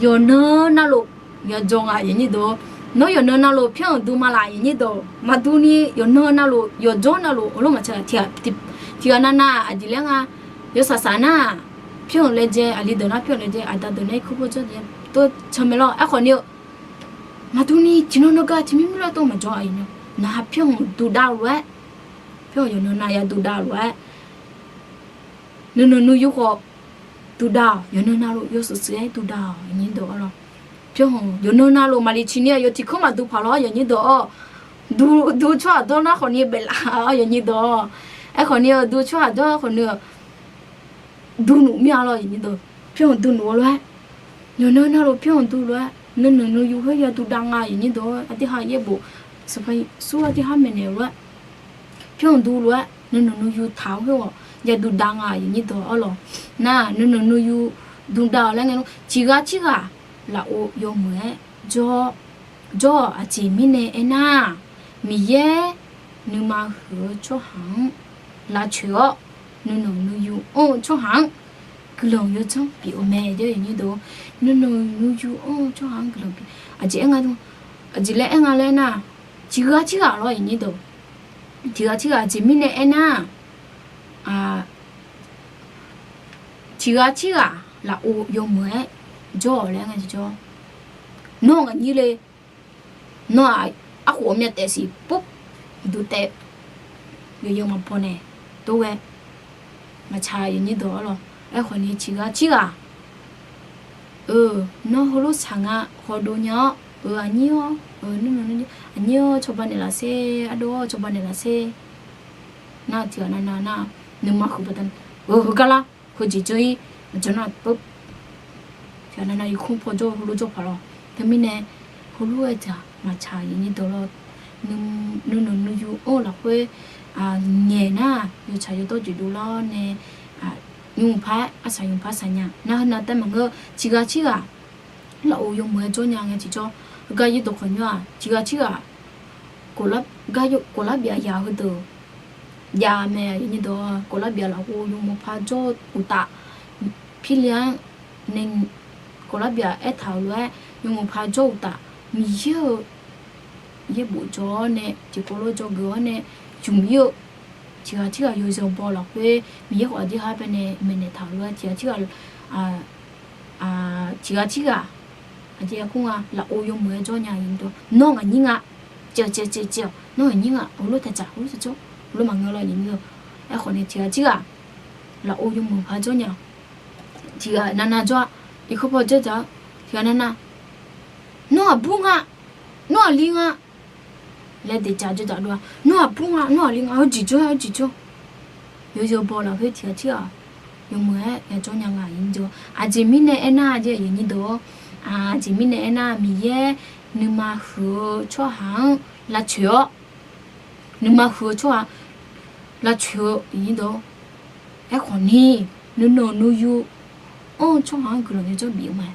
Yawqnan navluf yawqjawr nga, yawnyir deuq. Nawr yawqnan navluf pyaerhanq duq ma laf, yawnyir deuq. Maqduq ni yawqnan navluf yawqjawr navluf heulof maqtaq tiqghaq navnav aqjeq laer nga. Yawsaq saq nar-aq, pyaerhanq laejae, aqli deuq nar pyaerhanq laejae, aqda deuq nar irkanr pawr jawr-eu tov can mae lawr. Aerkhawf ni-eu, maqduq ni tiqnan nan gar tiqmir mir lawr tov maqjawr-a, yawnyir deuq. Nawq-aq pyaerhanq duq dav-eu lof-aer, pyaerhanq yawqnan nav ya duq dav-eu lof-aer, nuinoeq nuiyu khawf duq dav-awq, yawqnan navluf yawshuif shuif-aer duq dav-awq, yawnyir deuq arlawr. Pyaerhanq yawqnan navluf maqliv ciqni-aq yawtiq kanr maqduq paq lawr, yawnyir deuq-awr. Duq, duq tsawrhaq dawr nar khawf ni baeflaf-awr, yawnyir deuq-awr. Aerkhawf ni-eu duq tsawrhaq dawr khawf ni-eu duq nuf mir-a lawr, yawnyir deuq. Pyaerhanq duq nuf-eu lof-aer, yawqnan navluf pyaerhanq duq lof-aer nuinoeq nuiyu khoer ya duq dav nga, yawnyir deuq-awr. Aqdirhaq yaerbof sanqpaq Yeqsur aqdirhaq maeqnaeq-eu lof-aer, pyaerhanq duq lof-aer nuinoeq nuiyu taq-awr khoer-awq. ya duqdav nga aqyuif nyir dawq-awr lawq. Nar nuinanq nuiyu duqdav-awq laer ngae, tiqghaq tirghaq lafov yawmuiq-aer jawr-awq. Aqjeq mirnae aernar, Miqyaer nuima huiq-eu tsawrhaq-anr lavcoeq-awr, nuinanq nuiyu anr-eu tsawrhaq-anr guiqlanq yawdzanr bif-eu mae. Nuinanq nuiyu anr-eu tsawrhaq-anr guiqlanq bif. Aqjeq aer nga, aqjeq laer aer nga laer nar, tiqghaq tirghaq lawr aqyuif nyir dawq, tiqghaq tirghaq aqjeq mirnae aernar, tiqghaq tirghaq lafov yawmuiq-aer jawr-awq laer nga tiqjawr. Nawr ngaq nyir le, nawr-aq, arkhof-eu myav taef siq pov, uqduq taef, yawqyawq maqbaw naeq, tov ghae, maqtsaq aqyuif nyir dawq-awr lawq. Aerkhawf ni tiqghaq tirghaq, eu, nawr heulof saq nga, hawdov nya-awr, eu, aqnyir-awr, eu, nuinanq nuiyu, aqnyir-awr cawba naeqlaf sher, ardov-awr cawba naeqlaf sher. Nar tiqghaq navnav nar, nuima huiq baqdanae, eu, heugar lar, heujeq jawr-ir, maqjawr nar pov, tiqghaq navnav yawkmr paw jawr-eu heulof jawr paq lawr. Teumirnae heulof-aer dzaq maqtsaq aqyuif nyir dawq lawr. Nuinanq nuiyu anr-eu lafkhoer ngaeq nar, yawtsaq yawdawr jeq dovlar-awr nae, nymr mqpar arsaq nymr mqpar saq nya. Nar heunav taef maqngeur, tiqghaq tirghaq lafov yawmuiq-aer jawr nya ngae tiqjawr. Heugar yaerdawq khawqnymr-aq, tiqghaq tirghaq kof lar byaf yaq heudeuq jav mae aqyuif nyir dawq. Kof lar byaf lafov yawmuiq par jawr uqtaf, pirle-anr nae kof lar byaf aertaq-euq lof-aer yawmuiq par jawr uqtaf, Miqyaer-euq yaerbof jawr-awr nae tiqkawv lof dzawgeuf-awr nae yumq ir-eu, tiqghaq tirghaq yawzeu baw lafkhoer Miqyaer khawf aqdir ha baenae maeqnaeq taq-euq lof-aer tiqghaq tirghaq tiqghaq tirghaq aqjeq-aer kur nga, lafov yawmuiq-aer jawr nya aqyuif nyir dawq. Nawr ngaq nyir nga, caev caev caev caev-awq, nawr ngaq nyir nga, heulof taqdzaq heulof taqjawr, heulof maqngeur lawr aqyuif nyir dawq. Aerkhawf ni tiqghaq tirghaq lafov yawmuiq par jawr nya. Tiqghaq navnav jawr-a, irkanr paw jawr dzaq-a, tiqghaq navnav, nawr aqbur nga, nawr aqli nga laer daeqdzaq jawr dzaq dov-a. Nawr aqbur nga, nawr aqli nga, heujeq jawr-a, heujeq jawr. Yawzeu baw lafkhoer tiqghaq tirghaq yawmuiq-aer yajawr nya nga aqyuif nyir dawq. Aqjeq mirnae aernar, aqjeq mirnae aernar, Miqyaer nuima huiq-eu tsawrhaq-anr lavcoeq-awr, nuima huiq-eu tsawrhaq lavcoeq-eu aqyuif nyir dawq. Aerkhawf ni, nuinanq nuiyu anr-eu tsawrhaq-anr guiqlanq yawdzanr bif-eu mae.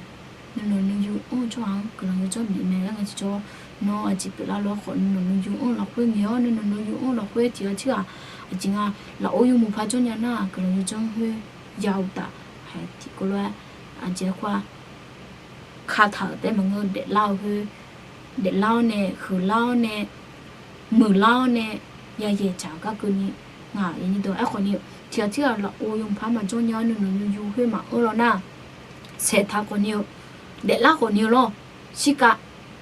Nuinanq nuiyu anr-eu tsawrhaq-anr guiqlanq yawdzanr bif mae laer nga tiqjawr. Nawr aqjeq pyeuflar lof-aer khawf nuinanq nuiyu anr-eu lafkhoer ngaeq-awr, nuinanq nuiyu anr-eu lafkhoer tiqghaq tirghaq aqjeq nga lafov yawmuiq par jawr nya nar, guiqlanq yawdzanr khoer ya uqtaf, haiq tiqkawv lof-aer aqjeq-aer kur-a, kataq-euq taef maqngeur, daeflar-eu khoer, daeflar-awr nae, huiqlar-awr nae, muiqlar-awr nae, yayaeq dzaq-eu gar keuvni nga aqyuif nyir dawq. Aerkhawf ni, tiqghaq tirghaq lafov yawmuiq par maqjawr nya-awr nuinanq nuiyu khoer maqanr lawr nar, saeqtaq khawf ni-eu, daeflar khawf ni-eu lawr, shirkav,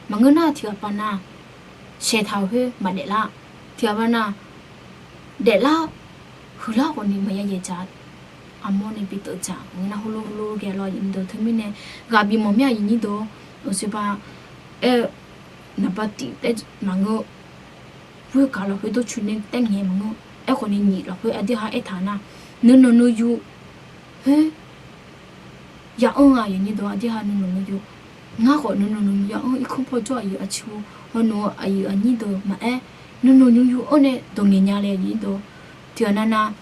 maqngeur nar tiqghaq pav nar, saeqtaq-euq khoer maqdaeflar, tiqghaq pav nar, daeflar-awr, huiqlar khawf ni maqya yaeq dzaq, armawr nae bi teuf dzaq, maqngeur nar heulof heulof ghae lawr aqyuif nyir dawq. Teumirnae ghaq bimawf mir aqyuif nyir dawq, oqseq pav aer-eu naqba tiq taef maqngeur, ghoer-eu gaq lafkhoer dawrcoeni taef ngaeq maqngeur. Aerkhawf ni nyiq lafkhoer aqdir ha aertaq nar, nuinanq nuiyu khoer ya anr-eu aqyuif nyir dawq, aqdir ha nuinanq nuiyu, ngar khawf nuinanq nuiyu ya anr, irkanr paw jawr aqyuif aqtsu, hawnav-eu aqyuif aqnyir deuq maqaer, nuinanq nuiyu anr nae dawq ngaeq nya le aqyuif nyir dawq. Tiqghaq navnav,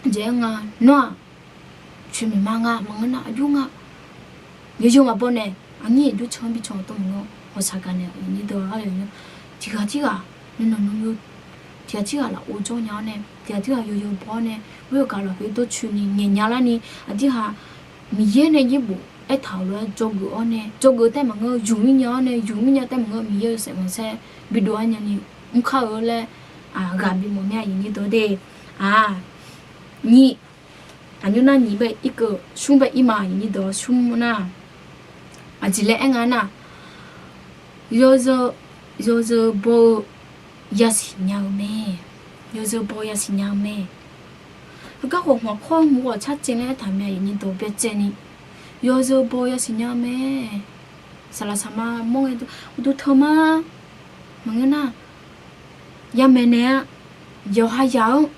jeq-aer nga, nawr-aq, coeqmiq ma nga, maqngeur nar aqjox nga, yawzeu maqbaw nae, aqnyir aqjox can-anr bi can-awq tawr maqngeur, hawqshaq gaq naeq aqyuif nyir dawq-a. Tiqghaq tirghaq nuinanq nuiyu, tiqghaq tirghaq lafov jawr nya-awr nae, tiqghaq tirghaq yawzeu baw-awr nae, ghoer-eu gaq lafkhoer dawrcoeni ngaeq nya larni, aqdir ha Miqyaer nae yaerbof aertaq-euq lof-aer dzawgeuf-awr nae, dzawgeuf taef maqngeur, yumq mir nya-awr nae, yumq mir nya taef maqngeur, Miqyaer-euq saef khanqsaer bi dov-aer nyani mr kar-eu laer, ghaq bimawf mir aqyuif nyir dawq de. Aq, nyiq, aqnymr nar nyiq bae irkeuv, smr bae ir ma aqyuif nyir dawq, smr nar, aqjeq laer aer nga nar, yawzeu, yawzeu baw-eu yasiq nya-eu mae. Yawzeu baw-eu yasiq nya-eu mae. Heugar khawf hmq-awr kawr hmq-awr tsar caev laer aertaq mae aqyuif nyir dawq byacaevni, yawzeu baw-eu yasiq nya-eu mae. Saqlaq saqma mawr ngae uqduq teu ma. Maqngeur nar, yamaeq naeq-a, yawqha yaq-anr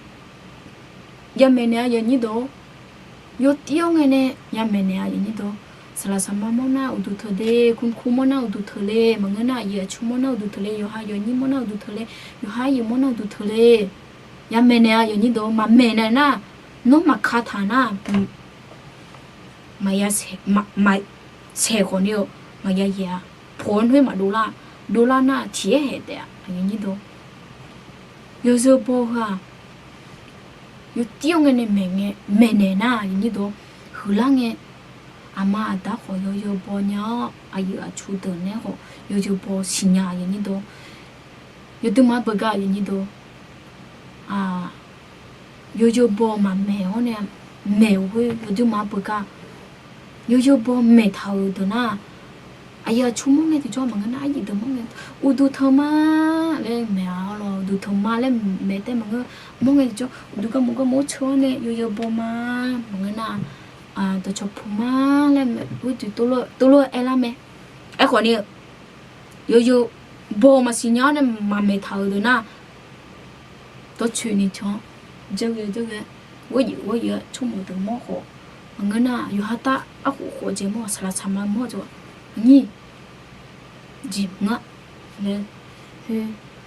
yamaeq naeq-a aqyuif nyir dawq. Yawtiv-awr ngae nae yamaeq naeq-a aqyuif nyir dawq. Saqlaq saqma mawr nar uqduq teu de, kuku mawr nar uqduq teu le, maqngeur nar aqyuif aqtsu mawr nar uqduq teu le, yawqha yawqnyir mawr nar uqduq teu le, yawqha yawq mawr nar uqduq teu le. Yamaeq naeq-a aqyuif nyir dawq, maqmaeq naeq nar, Nawr maqka taq nar, maqya saeq khawf ni-eu, maqya yaeq-a. Poq-anr khoer maqdov lar, dov lar nar tiq-aer haeq taef-a. Yawzeu baw heu-aq, yawtir-awr ngae nae maeqnaeq nar, huiqlar ngae, aqma aqda khawf yawzeu baw nya-awr, aqyuif aqtsu deuq naeq-aer khawf yawzeu baw siqnya. Yawduimaf-anr beugar, yawzeu baw maqmaeq-awr nae, maeq-euq khoer yawduimaf-anr beugar. Yawzeu baw maeqtaq-euq deuq nar, aqyuif aqtsu mawr ngae tiqjawr maqngeur nar, arjif deuq mawr ngae, uqduq tanqma laer maeq-a lawr. Uqduq tanqma laer maeq taef maqngeur, mawr ngae tiqjawr uqduq garmaf garmaf-anr ceu-awr nae yawzeu baw ma, maqngeur nar, dawqcawq puq ma laer maeq-eu jeq tov lof-aer aerlar mae. Aerkhawf ni, yawzeu baw maqsiq nya-awr nae maqmaeqtaq-euq deuq nar, dawrcoeni can-awr, jawrghae jawrghae, ghoerjif ghoerjif-aer tsawrmawq deuq mawr khawf, maqngeur nar yawqha tar arkhof khawf jeq mawr, saqlaq saqma mawr-eu aqnyir jeq maqngeur laer,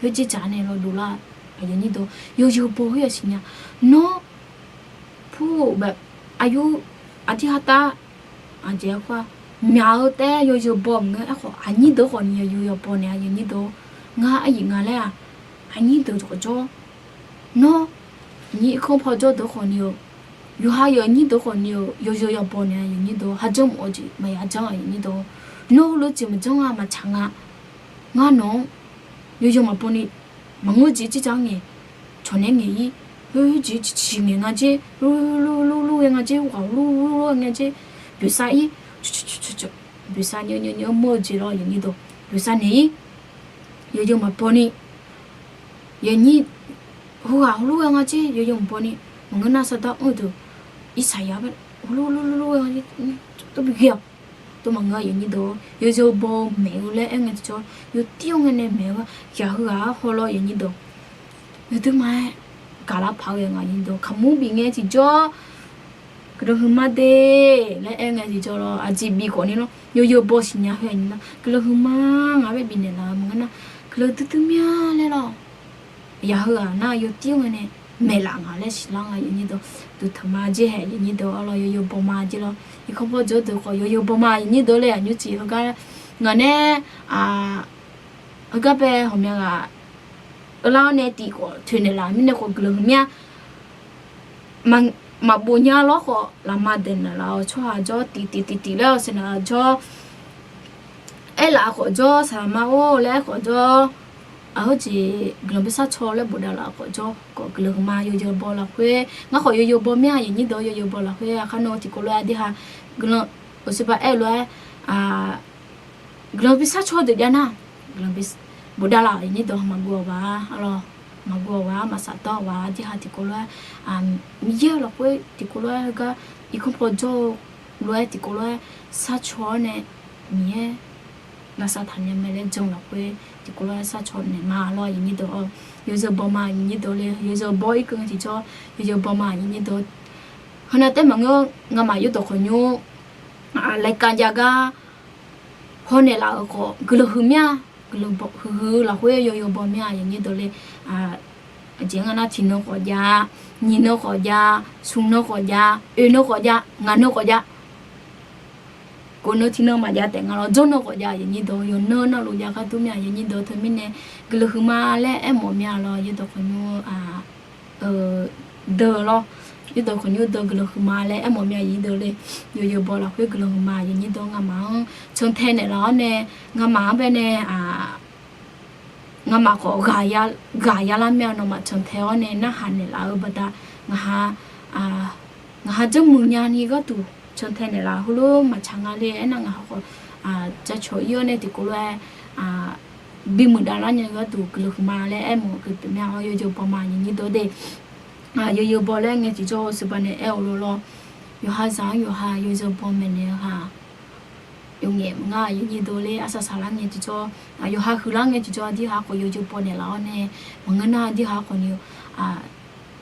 khoerjeq dzaq nae lawdov lar. Aqyuif aqnyir deuq, yawzeu baw khoer-aq siqnya. Nawr pur-eu aqyur aqdir ha tar aqjeq-a khoer-aq, myaq-eu taef-aer yawzeu baw maqngeur. Aerkhawf aqnyir deuq khawf ni yawzeu yawbaw naeq-a. Yawnyir deuq, ngar aryif nga laer-aq, aqnyir deuq khawf jawr. Nawr nyir irkanr paw jawr deuq khawf ni-eu, yawqha yawnyir deuq khawf ni-eu yawzeu yawbaw naeq-a. Yawnyir deuq, hajanr mawf-eu jeq maqya janr-a. Yawnyir deuq, nawr heulof-aer jeq maqjanr-a, maqtsaq nga. Ngar nawq-anr yawzeu maqbaw ni, maqngeur jeq jirdzaq-anr ngaeq, cawq naeq-aer ngaeq-ir, khoerjeq ciqciq ngaeq nga jer, lur lur lur lur-aer nga jer, ghaq lur lur lur-aer nga jer, boeqsav-ir, boeqsav nyeu nyeu nyeu-aer mawr-eu jeq lawr. Yawnyir deuq, boeqsav naeq-ir, yawzeu maqbaw ni, yawnyir heughaq heulof-aer nga jer, yawzeu maqbaw ni, maqngeur nar sardar anr-eu deuq, irsaqyaq lur lur lur lur-aer nga jer, tov bi ghae-awq. Tov maqngeur. Yawnyir deuq, yawzeu baw maeq-eu laer aer ngae tiqjawr, yawtir-awr ngae nae maeq-eu, yaq heughaq-anr haw lawr. Yawnyir deuq, yawduimaf-aer gaqlar paq-eu nga. Yawnyir deuq, kaqmur bif ngae tiqjawr, guiqlanq huiqma de laer aer ngae tiqjawr lawr. Aqjeq bif khawf ni lawr, yawzeu baw siqnya heu-aq ni nar, guiqlanq huiqma, ngaq bae bifnaeq laf-eu maqngeur nar, guiqlanq duidui mya laer lawr. Yaq heughaq nar yawtir-awr ngae nae maeqlaf nga laer siqlar nga. Yawnyir deuq, duqtanq ma jer haeq. Yawnyir deuq, arlawr yawzeu baw ma jer lawr. Irkanr paw jawr deuq khawf yawzeu baw ma. Yawnyir deuq le, aqnymr ciq heugar ngaq nae, heugar bae ghawqmya ghaq, lar-awr nae tif khawf toeqnaeq laf mirnae khawf guiqlanq huiqmya. Maqbof nya lawr khawf, lafma daeqnaeq laf-awr tsawrhaq jawr, tif tif tif tif laer-awr saeqnaeq laf jawr, aerlaf khawf jawr, saqlaqma or laer aer khawf jawr, aqheujeq guiqlanq bi sharcaw laer bofdav laf khawf jawr khawf guiqlanq huiqma. Yawzeu baw lafkhoer ngar khawf yawzeu baw mir-a. Yawnyir deuq, yawzeu baw lafkhoer aqkar nawr tiqkawv lof-aer aqdui ha guiqlanq, oqsiba aer-eu lof-aer, guiqlanq bi sharcaw deuq jav nar, guiqlanq bi bofdav laf. Yawnyir deuq, maqguv-awq ghaq-a, arlawr, maqguv-awq ghaq-a, maqsaf dawr-awq ghaq-a. Aqdui ha tiqkawv lof-aer, Miqyaer-eu lafkhoer tiqkawv lof-aer heugar, irkanr paw jawr-eu lof-aer tiqkawv lof-aer sharcaw-awr nae, Miqyaer lavsav taqnya mae laer jan lafkhoer tiqkawv lof-aer sharcaw naeq ma lawr. Yawnyir deuq, yawzeu baw ma. Yawnyir deuq le, yawzeu baw irkeuv ngae tiqjawr, yawzeu baw ma. Yawnyir deuq, heunav taef maqngeur, ngamaf yawrdawq khawqnymr laeqkav jav gar hawnaeq laf-euq khawf guiqlanq huiqmya. Guiqlanq huiq-eu lafkhoer yawzeu baw mir-a. Yawnyir deuq le, aqjeq nga nar tiqnan khawf jav, nyiq nan khawf jav, smq nan khawf jav, oeq nan khawf jav, ngaq nan khawf jav, kof nan tiqnan maqjav taef nga lawr, jawr nan khawf jav. Yawnyir deuq, yawqnan navluf jav gar dur mir-a. Yawnyir deuq, teumirnae guiqlanq huiqma laer aermawf mir-a lawr. Yawrdawq khawqnymr deuq lawr, yawrdawq khawqnymr deuq guiqlanq huiqma laer aermawf mir-a. Yawnyir deuq le, yawzeu baw lafkhoer guiqlanq huiqma. Yawnyir deuq, ngamaf-anr cantae naeqlaf-awr nae, ngamaf-anr bae nae, ngamaf khawf ghaq yalar mir-a. Nawmaf cantae-awr nae narhaq naeqlaf-eu baqda, ngaq ha, ngaq ha janrmuiq nyani gharduq cantae naeqlaf. Heulof maqtsaq nga le aernar, ngaq ha khawf jacawq ir-awr nae tiqkawv lof-aer bimuiq davlar nyani gharduq guiqlanq huiqma laer aermawf-eu pyeuf mir-a. Yawzeu baw ma. Yawnyir deuq de, yawzeu baw laer ngae tiqjawr oqsiba nae aer-eu lof lawr. Yawqha zaq-anr yawqha yawzeu baw maeqnaeq-eu ha yawf ngaef maqnga. Yawnyir deuq le, arsaq saqlar ngae tiqjawr, yawqha huiqlar ngae tiqjawr, aqdui ha khawf yawzeu baw naeqlaf-awr nae, maqngeur nar aqdui ha khawf ni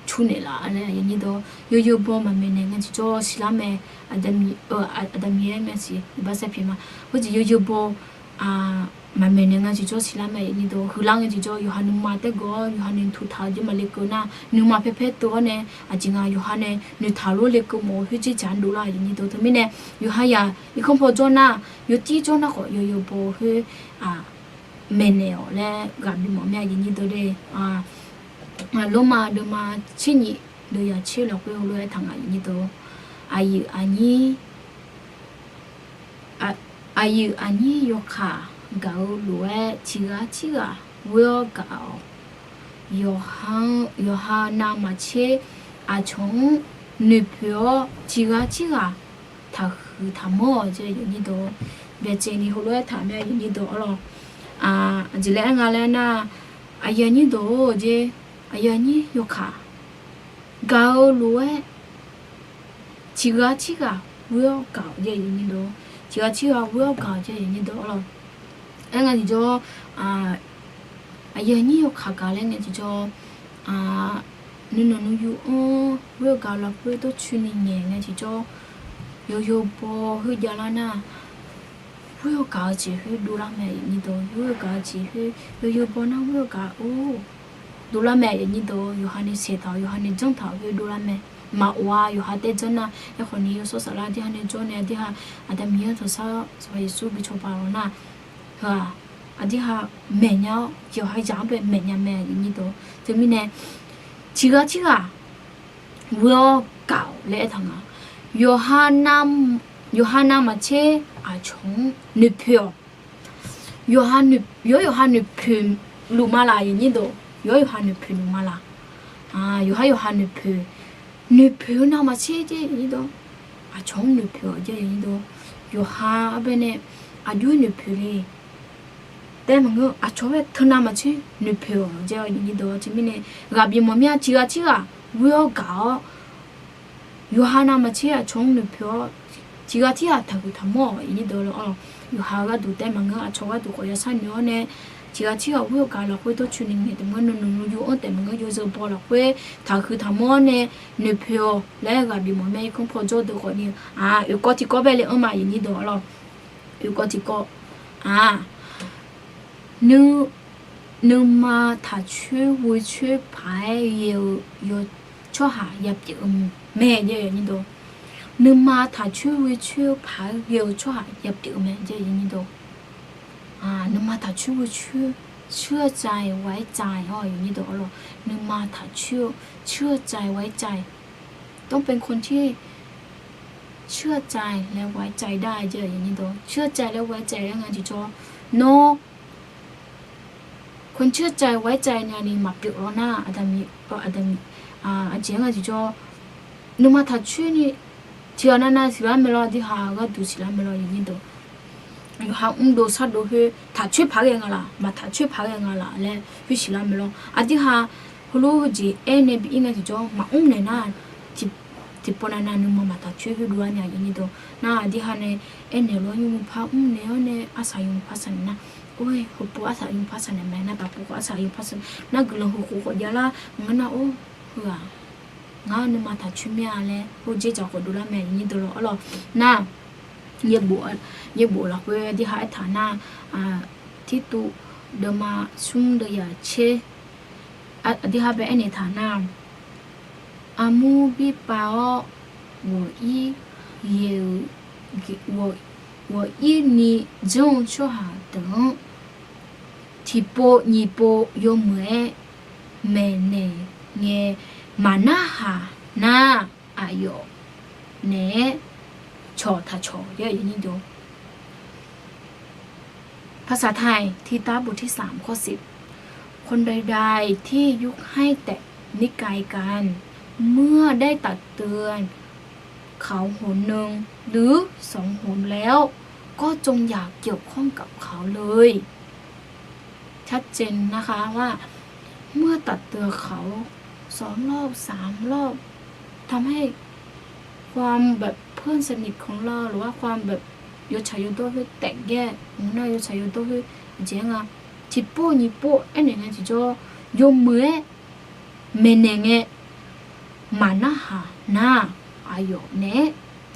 cu naeqlaf laer. Yawnyir deuq, yawzeu baw maqmaeq naeq ngae tiqjawr siqlar mae. Aqdaq Miqyaer ngae siq iqbax saer pyeuf ma. Khoerjeq yawzeu baw maqmaeq naeq ngae tiqjawr siqlar mae aqyuif nyir deuq. Huiqlar ngae tiqjawr yawqha nuima taef gawv-awr yawqha noeqtmq taq-eu jeq maqle keuv nar, nuima paerpaer teuv-awr nae aqjeq nga yawqha nae noeqtaq lof le keuv mawf-eu khoerjeq jaq-anr dovlar aqyuif nyir deuq. Teumirnae yawqha yaq irkanr paw jawr nar, yawtir jawr nar khawf yawzeu baw khoer maeqnaeq-awq laer ghaq bimawf mir aqyuif nyir deuq de. Lormav deuvma tser nyif deuq yaq tser lafkhoer heulof-aer taq nga aqyuif nyir deuq. Aqyuif aqnyir aqyuif aqnyir yawkaq gaq-eu lof-aer tiqghaq tirghaq ghoer-awr gaq-awq. Yawqha-anr, yawqha navmaqtser aqcawq-anr noeqpoeq-awr tiqghaq tirghaq taqhuiq taqmanr-awq jeq aqyuif nyir deuq. Byacaevni heulof-aer taq mir aqyuif nyir deuq arlawq. Aqjeq laer aer nga laer nar, aqyuif aqnyir deuq-or jeq, aqyuif aqnyir yawkaq gaq-eu lof-aer tiqghaq tirghaq ghoer-awr gaq-awq jeq aqyuif nyir deuq. Tiqghaq tirghaq ghoer-awr gaq-awq jeq aqyuif nyir deuq arlawq. Aer nga tiqjawr, aqyuif aqnyir yawkaq gaq laer ngae tiqjawr, nuinanq nuiyu-anr ghoer-eu gaq-eu lafkhoer tawrcoeni ngaeq ngae tiqjawr, yawzeu baw khoer javlar nar, ghoer-awr gaq-eu jeq khoer dovlar mae aqyuif nyir deuq. Ghoer-awr gaq-eu jeq khoer yawzeu baw nar ghoer-awr gaq-or dovlar mae aqyuif nyir deuq. Yawqha nae saeqtaq-awq, yawqha nae janrtaq-awq khoer dovlar mae. Maqof-a yawqha taer janr nar, aerkhawf ni yawshawr saflar aqdirha nae jawr nae aqdirha Aqda Miqyaer-anr tanqsar Sanqpaq Yeqsur bi cawba-awq nar, heu-aq aqdirha maeqnya-awr yawqha yaq-anr bae maeqnya mae aqyuif nyir deuq. Teumirnae tiqghaq tirghaq ghoer-awr gaq-awq laer aertaq nga. Yawqha navmaqtser aqcawq-anr noeqpoeq-awq. Yawqha noeq, yawqha yawqha noeqpoeq luf ma laq aqyuif nyir deuq. Yawqha yawqha noeqpoeq luf ma laq. Yawqha yawqha noeqpoeq, noeqpoeq-eu navmaqtser jeq aqyuif nyir deuq. Aqcawq-anr noeqpoeq-awq jeq aqyuif nyir deuq. Yawqha arbae nae aqjox-aer noeqpoeq le taef maqngeur, aqcawq-aer teu navmaqtser noeqpoeq-awq jeq aqyuif nyir deuq. Teumirnae ghaq bimawf mir-a. Tiqghaq tirghaq ghoer-awr gaq-awr yawqha navmaqtser aqcawq-anr noeqpoeq-awr tiqghaq tirghaq taqhuiq taqmanr-awq aqyuif nyir deuq arlawq. Yawqha gharduq taef maqngeur, aqcawq gharduq khawf yashar noeq-awr nae tiqghaq tirghaq ghoer-eu gaq lafkhoer tawrcoeni ngaeq taef maqngeur, nuinanq nuiyu-anr taef maqngeur, yawzeu baw lafkhoer taqhuiq taqmanr-awr nae noeqpoeq-awq laer ghaq bimawf mir-a. Irkanr paw jawr deuq khawf ni, oeqkawv tiqkawv bae le anr ma aqyuif nyir deuq arlawq. Oeqkawv tiqkawv, aq, nuima taqcoer ghoe coer paq-aer ghae-eu tsawrhaq yapyeuf-eu mae. Nuima taqcoer ghoe coer paq-aer ghae-eu tsawrhaq yapyeuf-eu mae. Nuima taqcoer ghoe coer, เชื่อใจไว้ใจ awr aqyuif nyir deuq arlawq. Nuima taqcoer-eu เชื่อใจไว้ใจ ต้องเป็นคนที่เชื่อใจและไว้ใจได้ jeq aqyuif nyir deuq. เชื่อใจและไว้ใจ laer nga tiqjawr nawr คนเชื่อใจไว้ใจ nya ni maqpyeuf-awr nar, aqda, aqda, aqjeq-anr nga tiqjawr nuima taqcoer ni tiqghaq navnav siqlar mae lawr, aqdirha gharduq siqlar mae lawr aqyuif nyir deuq. Yawqha mrdov shardov khoer taqcoer paq-aer ghae nga laq, maqtaqcoer paq-aer ghae nga laq laer khoer siqlar mae lawr. Aqdirha heulof heujeq aernae bi ir nga tiqjawr maqmr naeq nar, tiqpov navnav nuima maqtaqcoer khoerdov-ar nya aqyuif nyir deuq. Nar aqdirha nae aernaeq lawr, nymrmuiq par mrnaeq-awr nae arsaq yawmuiq par saqnaeq nar, or-aer heupov arsaq yawmuiq par saqnaeq mae nar, taqpov khawf arsaq yawmuiq par saqnaeq nar, guiqlanq heukhof khawf javlar ngar nar, or, heu-aq, ngar nuima taqcoer mir-a laer heujeq dzaq khawf dovlar mae aqyuif nyir deuq lawr arlawq. Nar, yaerbof lafkhoer aqdirha aertaq nar, Tirtuv deuvma smr deuv yaq tser, aqdirha bae aernaeq taq nar, armur birpav-awr ghawq ir ghae-eu, ghawq ir ni janr-eu tsawrhaq deuq-anr tiqpov nyiq pov yawmuiq-aer maeqnaeq ngae maqnarhaq nar, aqyawf naeq-aer cawq taq cawq-awq. ภาษาไทย ที่ตาบุตรที่สาม ข้อสิบ คนใดๆ ที่ยุให้แตะนิกายกัน เมื่อได้ตักเตือนเขาหนหนึ่งหรือสองหนแล้ว ก็จงอย่าเกี่ยวข้องกับเขาเลย ชัดเจนนะคะว่า เมื่อตักเตือนเขาสองรอบสามรอบ ทำให้ความแบบเพื่อนสนิทของเรา หรือว่าความแบบ yawtsaq yawdawr khoer แตกแยก maqngeur nar yawtsaq yawdawr khoer aqjeq-aer nga tiqpov nyiq pov aernaeq ngae tiqjawr yawmuiq-aer maeqnaeq ngae maqnarhaq nar, aqyawf naeq-aer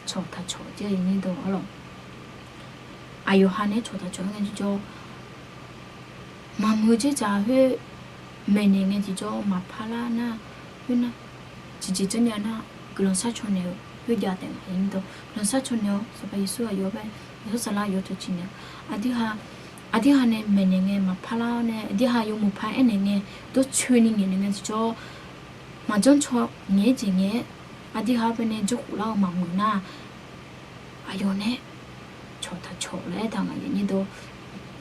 cawq taq cawq jeq aqyuif nyir deuq arlawq. Aqyawf ha naeq-aer cawq taq cawq-aer ngae tiqjawr maqmuiq-eu dzerdzaq khoer maeqnaeq ngae tiqjawr maqpar lar nar, khoernar, tiqjeq janrnya nar, guiqlanq sharcaw naeq-eu khoerjav taef nga. Guiqlanq sharcaw naeq-awr Sanqpaq Yeqsur aqyawf bae, Yawsanr Saflar aqyawf cawqciq naeq-awr, aqdirha nae maeqnaeq ngae maqpar lar-awr nae, aqdirha yawmuiq paq-aer naeq ngae, dawrcoeni ngaeqnaeq ngae tiqjawr, maqjanr caw ngaeq-aer jeq ngae-aer, aqdirha bae nae janrkhof lar-eu maqmuiq nar, aqyawf nae cawq taq cawq laer aertaq nga, aqnyir deuq.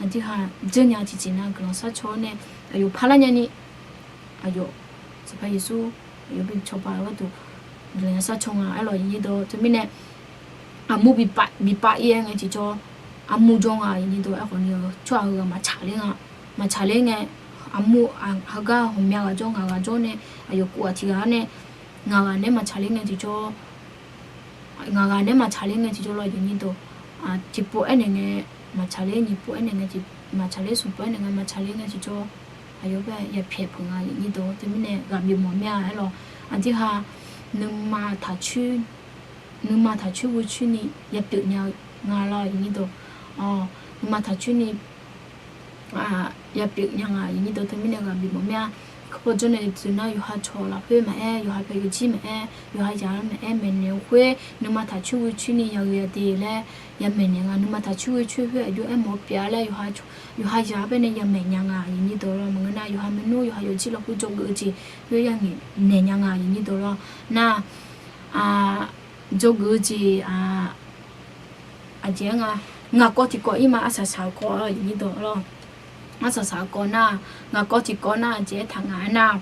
Aqdirha janrnya tiqjeq nar guiqlanq sharcaw-awr nae, aqyawf parlar nyani, aqyawf, Sanqpaq Yeqsur aqyawf bi cawba-eu gharduq guiqlanq sharcaw nga aerlawq, aqnyir deuq. Teumirnae aqmur bipav ir-aer ngae tiqjawr, aqmur jawr nga, aqnyir deuq. Aerkhawf ni-eu tsawrhaq-euq ghaq maqtsaq ler nga, maqtsaq ler ngae, aqmur heugar ghawqmya ghaq jawr ngaq ghaq jawr nae, aqyawf kov-aq tiq ghaq-awr nae, ngaq ghaq nae maqtsaq ler ngae tiqjawr, ngaq ghaq nae maqtsaq ler ngae tiqjawr lawr, aqnyir deuq. Tiqpov aernaeq ngae maqtsaq ler, nyiq pov aernaeq ngae, maqtsaq ler, smq pov aernaeq ngae maqtsaq ler ngae tiqjawr, aqyawf bae yapyaeq peuq nga, aqnyir deuq. Teumirnae ghaq bif mawf mir-a aerlawq, aqdirha nuima taqcoer, nuima taqcoer ghoe coer ni yapyeuf nya-eu nga lawr, aqnyir deuq. Nuima taqcoer ni yapyeuf nya nga, aqnyir deuq. Teumirnae ghaq bif mawf mir-a. Kharpawr jawr nae dzoeq nar yawqha cawq lafkhoer maqaer, yawqha paeq yawjir maqaer, yawqha yaq-anr maqaer, maeqnaeq-eu khoer nuima taqcoer ghoe coer ni yaghoe yade laer yamaeq naeq nga. Nuima taqcoer ghoe coer khoer aqjox aermawf-eu pyeuf-a laer yawqha yaq-anr bae nae yamaeq nya nga, aqnyir deuq lawr. Maqngeur nar yawqha maernmr yawqha yawjir lafkhoer dzawgeuf-eu jeq khoer yanaeq naeq nya nga, aqnyir deuq lawr. Nar, dzawgeuf-eu jeq, aqjeq-aer nga, ngaq kawv tiqkawv ir ma, arsaq saq-eu kawv-a, aqnyir deuq lawr. Arsaq saq-eu kawv nar, ngaq kawv tiqkawv nar aqjeq aertaq nga aernar,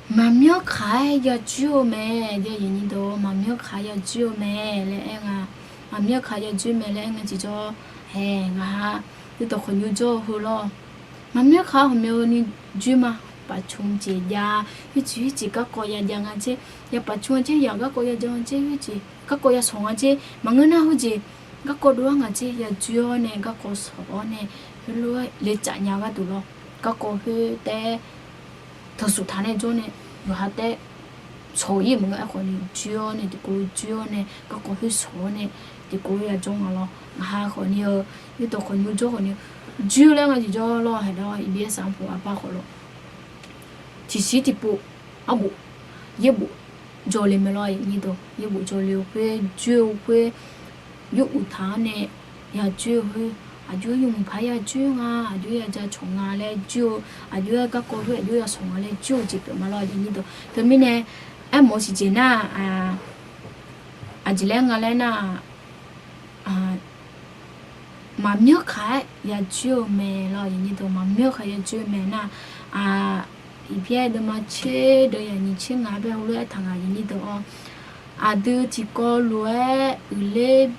maqmyanr kaq-aer yajoer-eu mae, aqnyir deuq, maqmyanr kaq-aer yajoer-eu mae laer aer nga. Maqmyanr kaq-aer yajoer mae laer aer ngae tiqjawr, haeq, ngaq ha, dawqkawq nymr jawr-eu heu lawr. Maqmyanr kaq-aer ghawqmyani joer ma, pafcmq jeq jav, khoerjeq khoerjeq garkawv yajav nga jer, ya pafcmq-a jer, ya garkawv yajav nga jer, khoerjeq garkawv yashawq nga jer, maqngeur nar khoerjeq garkawv dov-ar ngaq jer, yajoer-awr nae garkawv shawq-awr nae, heulof-aer letsaf nya gharduq lawr. Garkawv khoer taef-aer tanqsuf taq nae jawr nae, yawqha taef-aer shawq-ir maqngeur. Aerkhawf ni joer-awr nae tiqkawv lof joer-awr nae garkawv khoer shawq-awr nae tiqkawv lof yajawr nga lawr. Ngaq ha khawf ni-eu, dawqkawq nymr jawr khawf ni-eu, joer laer nga tiqjawr lawr, haeq dawr iqbyaer saq-anr pov arbar khawf lawr. Tiqshir tiqpov, arbof, yaerbof jawle mae lawr, aqnyir deuq. Yaerbof jawle-eu khoer, joer-eu khoer, yawuiq taq-anr nae yajoer-eu khoer, aqjox-aer yawmuiq paq-aer yajoer nga, aqjox-aer yaja cawq nga laer joer-eu, aqjox-aer garkawv khoer aqjox yashawq nga laer joer-eu jeq pyeuf ma lawr, aqnyir deuq. Teumirnae aermawf-eu siqjeq nar, aqjeq laer nga laer nar, maqmyanr kaq-aer yajoer-eu mae lawr, aqnyir deuq. Maqmyanr kaq-aer yajoer-eu mae nar, iqbyaer deuvma tser deuv yaq nyiq tser ngaq bae heulof-aer aertaq nga, aqnyir deuq-awr. Aqdui tiqkawv lof-aer uiqler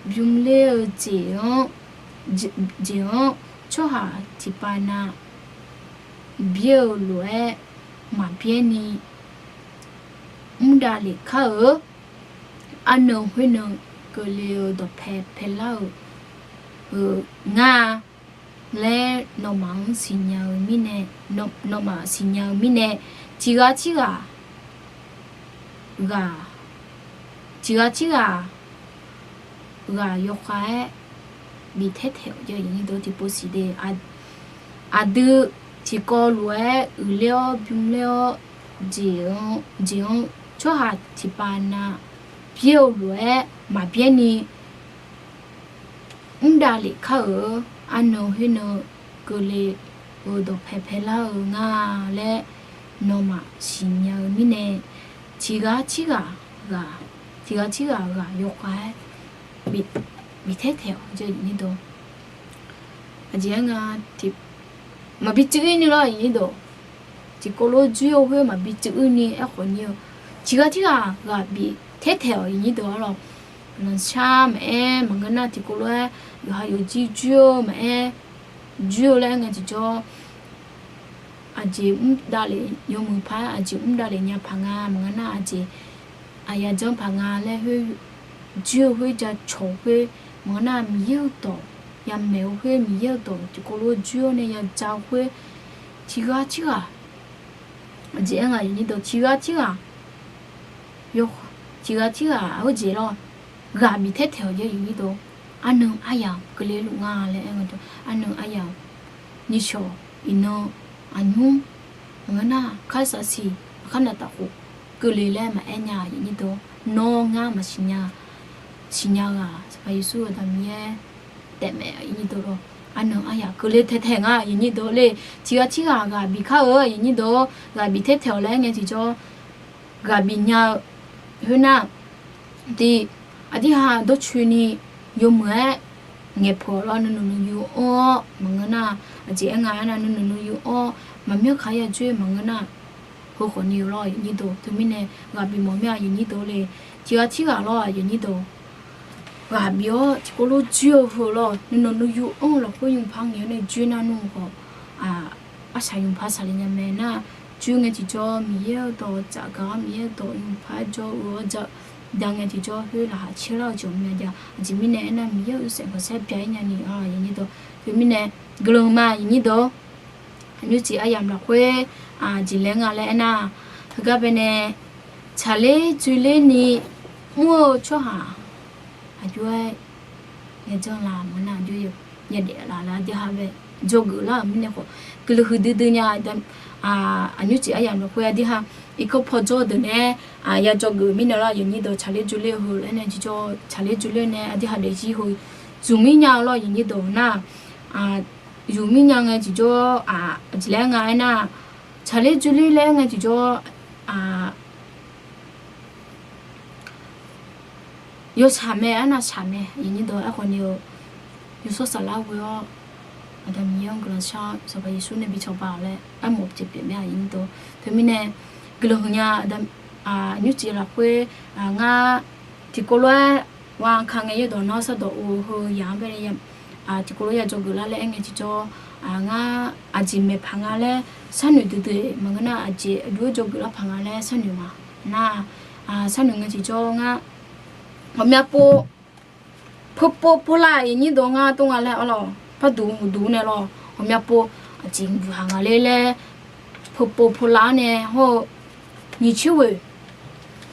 bymr ler-eu jeq-anr, jeq-anr tsawrhaq tiqpav na byaer-eu lof-aer maqbyaer ni mr davlef kar-eu arnan khoernan keuvle-eu dawqpae paelar-euq ngar laer nawmaf-anr siqnya-eu mirnae, nawmaf siqnya-eu mirnae, tiqghaq tirghaq ghaq, tiqghaq tirghaq ghaq yawkhav-aer bif taer taeq-awq, tiqpov siq de. Aqdui tiqkawv lof-aer uiqler-awr bymr ler-awr jeq-anr, jeq-anr tsawrhaq tiqpav na byaer-eu lof-aer maqbyaer ni mr davlef kar-euq arnan khoernan keuvle-eu dawqpae paelar-eu ngar laer nawmaf siqnya-eu mirnae, tiqghaq tirghaq ghaq, tiqghaq tirghaq ghaq yawkhav-aer bif taer taeq-awq, aqjeq aer nga, maqbi tsuif ir ni lawr, aqnyir deuq. Tiqkawv lof joer-eu khoer maqbi tsuif ir ni, aerkhawf ni-eu, tiqghaq tirghaq ghaq bif taer taeq-awq, aqnyir deuq-awr lawr. Guiqlanq shar maqaer, maqngeur nar tiqkawv lof-aer yawqha yawjir joer-eu maqaer, joer-eu laer aer ngae tiqjawr, aqjeq mr davlef, yawmuiq paq-aer aqjeq mr davlef nya paq nga, maqngeur nar aqjeq aqya janr paq nga laer khoer, joer-eu khoer ja cawq-eu khoer, maqngeur nar Miqyaer-euq dawq yamaeq-eu khoer, Miqyaer-euq dawq tiqkawv lof joer-awr nae yaja-eu khoer, tiqghaq tirghaq, aqjeq aer nga, aqnyir deuq, tiqghaq tirghaq, tiqghaq tirghaq-eu jeq lawr, ghaq bif taer taeq-awq, aqnyir deuq. Arnan aryamq keuvle luf nga laer aer nga, arnan aryamq nishawq, iqnan, aqnymr, maqngeur nar, kharsaq siq, aqkar navtaf khof keuvle laer maqaer nya aqyuif nyir deuq-awr, nawr ngar maqsiq nya, siqnya-eu ghaq Sanqpaq Yeqsur-euq Aqda Miqyaer taefmae aqyuif nyir deuq lawr. Arnan aryaq keuvle taeqtaeq nga aqyuif nyir deuq le. Tiqghaq tirghaq ghaq bif kar-eu aqyuif nyir deuq-awr, ghaq bif taer taeq-awq laer aer ngae tiqjawr, ghaq bif nya-eu khoernar, tiq, aqdirhaq dawrcoeni yawmuiq-aer ngaeqpeuq-awq lawr, nuinoeq nuiyu anr-awr maqngeur nar, aqjeq aer nga aernar, nuinoeq nuiyu anr-awr maqmyanr kaq-aer yajoer maqngeur nar, heukhawf ni-eu lawr aqyuif nyir deuq. Teumirnae ghaq bif mawf mir-a aqyuif nyir deuq le. Tiqghaq tirghaq lawr aqyuif nyir deuq, ghaq bif-awr tiqkawv lof joer-eu heu lawr, nuinoeq nuiyu anr-eu lafkhoer nymq par ngaeq-awr nae joer nar nmr-eu khawf, arsaq nymq par saqle nya mae nar, joer ngae tiqjawr Miqyaer-eu dawq dzafgaq-awr, Miqyaer-eu dawq nymq par jawr-eu-awr ja, ja ngae tiqjawr khoer laqkhaq caerlar-eu jeq mya jav. Aqjeq mirnae aernar, Miqyaer-euq yawshaef khanqsaer bya-ir nyani-a aqyuif nyir deuq. Teumirnae guiqlanq ma aqyuif nyir deuq-awr, aqnymr jeq aryamq lafkhoer jeq laer nga laer aernar, heugar baenae tsaqler dzoerler ni mr-eu tsawrhaq aqjox-aer ngaeqdzanr la maqnar, aqjox-aer yadaef laf laer aqdirhaq bae dzawgeuf lar-euq mirnae khawf, guiqlanq huiqdui dui nya. Aqnymr jeq aryamq lafkhoer aqdirhaq irkanr paw jawr-eu deuq nae ya dzawgeuf mirnae lawr aqyuif nyir deuq, tsaqler dzoerler-eu heu laer nae tiqjawr tsaqler dzoerler nae aqdirhaq daefzir heu zmq mir nya-eu lawr aqyuif nyir deuq nar, zmq mir nya ngae tiqjawr, aqjeq laer nga aernar, tsaqler dzoerler laer aer ngae tiqjawr, yawshaq mae aernar shaq mae aqyuif nyir deuq. Aerkhawf ni-eu, yawshawr saflar ghoe-awr Aqda Miqyaer-anr guiqlanq shar-awr Sanqpaq Yeqsur nae bi cawba-awq laer aermawf jeq pyeuf mae aqyuif nyir deuq. Teumirnae guiqlanq huiqnya. Aqnymr jeq lafkhoer ngar tiqkawv lof-aer wa ka ngae yaerdawq nawr sardawq of-eu heu yaq-anr bae tiqkawv lof ya dzawgeuf lar laer aer ngae tiqjawr, ngar aqjeq maeq paq nga laer sharnoeq duidui maqngeur nar, aqjeq aqjox-aer dzawgeuf lar paq nga laer sharnoeq ma nar, sharnoeq ngae tiqjawr ngar ghawqmya pov Peupov povlav aqyuif nyir deuq ngar tov nga laer arlawq, parduq uqduq nae lawr, ghawqmya pov aqjeq guiqhaq nga ler laer, peupov povlav-anr nae hawr-eu nyiq tser ghoeq,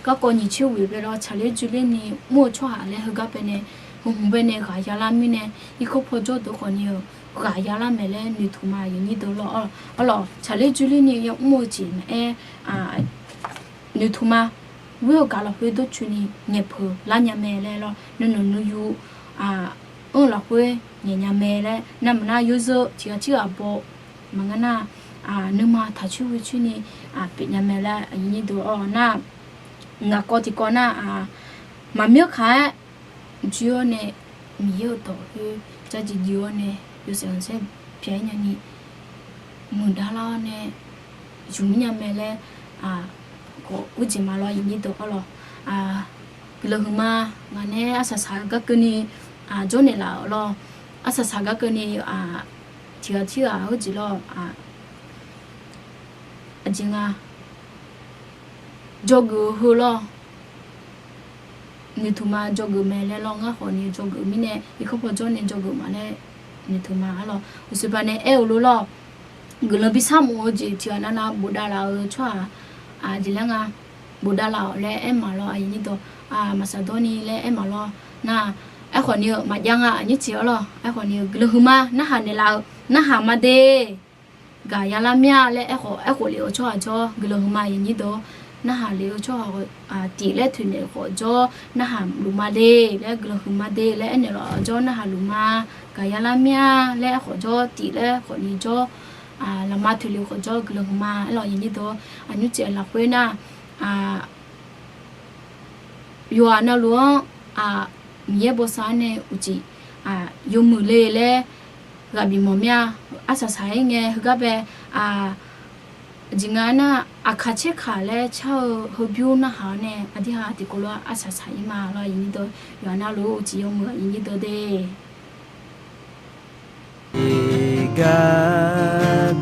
garkawv nyiq tser ghoeq bae lawr, tsaqler dzoerler ni mr-eu tsawrhaq laer heugar bae nae, hmq hmq bae nae ghaq yalar mirnae, irkanr paw jawr deuq khawf ni-eu ghaq yalar mae laer noeqtmq ma aqyuif nyir deuq lawr. Arlawq, tsaqler dzoerler ni yamr-eu jeq maqaer, noeqtmq ma. Ghoer-eu gaq lafkhoer dawrcoeni ngaeqpeuq lar nya mae laer lawr, nuinoeq nuiyu anr-eu lafkhoer ngaeq nya mae laer, navmaqnar yawzeu tiqghaq tirghaq baw maqngeur nar, nuima taqcoer ghoe coer ni pyeuf nya mae laer aqyuif nyir deuq-awr nar, ngaq kawv tiqkawv nar, maqmyanr kaq-aer jir-awr nae, Miqyaer-euq dawq khoer dzardziq jir-awr nae, yawshaef khanqsaer bya-ir nyani muiqdar lar-awr nae zmq mir nya mae laer, khawf urjeq ma lawr aqyuif nyir deuq arlawq. Guiqlanq huiqma, ngaq nae arsaq saq-eu gar keuvni jawrnaeq laf-euq lawr, arsaq saq gar keuvni tiqghaq tirghaq heujeq lawr, aqjeq nga dzawgeuf-eu heu lawr, noeqtmq ma dzawgeuf mae laer lawr, ngar khawf ni dzawgeuf mirnae irkanr paw jawr nae dzawgeuf ma laer noeqtmq ma arlawq. Uqshoeqbaq nae aer-eu lof lawr, guiqlanq bi sharmq-eu jeq tiqghaq navnav bofdav laf-eu tsawrhaq, aqjeq laer nga, bofdav laf-awq laer aer ma lawr aqyuif nyir deuq, maqsaqdawr ni laer aer ma lawr nar, aerkhawf ni-eu maqjav nga aqnyir tiq arlawq, aerkhawf ni-eu guiqlanq huiqma narhaq naeqlaf-eu, narhaq ma de. Gaq yalar mir-a laer aerkhof, aerkhof lef-eu tsawrhaq jawr guiqlanq huiqma aqyuif nyir deuq-awr, narhaq lef-eu tsawrhaq tif laer toeqnaeq khawf jawr narhaq luf ma de laer, guiqlanq huiqma de laer aernaeq laf-awq jawr narhaq luf ma. Gaq yalar mir-a laer aerkhawf jawr tif laer khawf ni jawr, lafma toeqlef khawf jawr guiqlanq huiqma aerlawq aqyuif nyir deuq-awr, aqnymr jeq lafkhoer nar, yawqghaq navluf-anr Miqyaer bawsav-anr nae uqcif yawmuiq le laer ghaq bif mawf mir-a. Arsaq saq-ir ngae heugar bae, aqjeq nga nar, aqkaq caerkaq laer car-eu heubymr narhaq-awr nae aqdirhaq tiqkawv lof-aer arsaq saq-ir ma lawr aqyuif nyir deuq, yawqghaq navluf uqcif yawmuiq aqyuif nyir deuq de. Tiqgar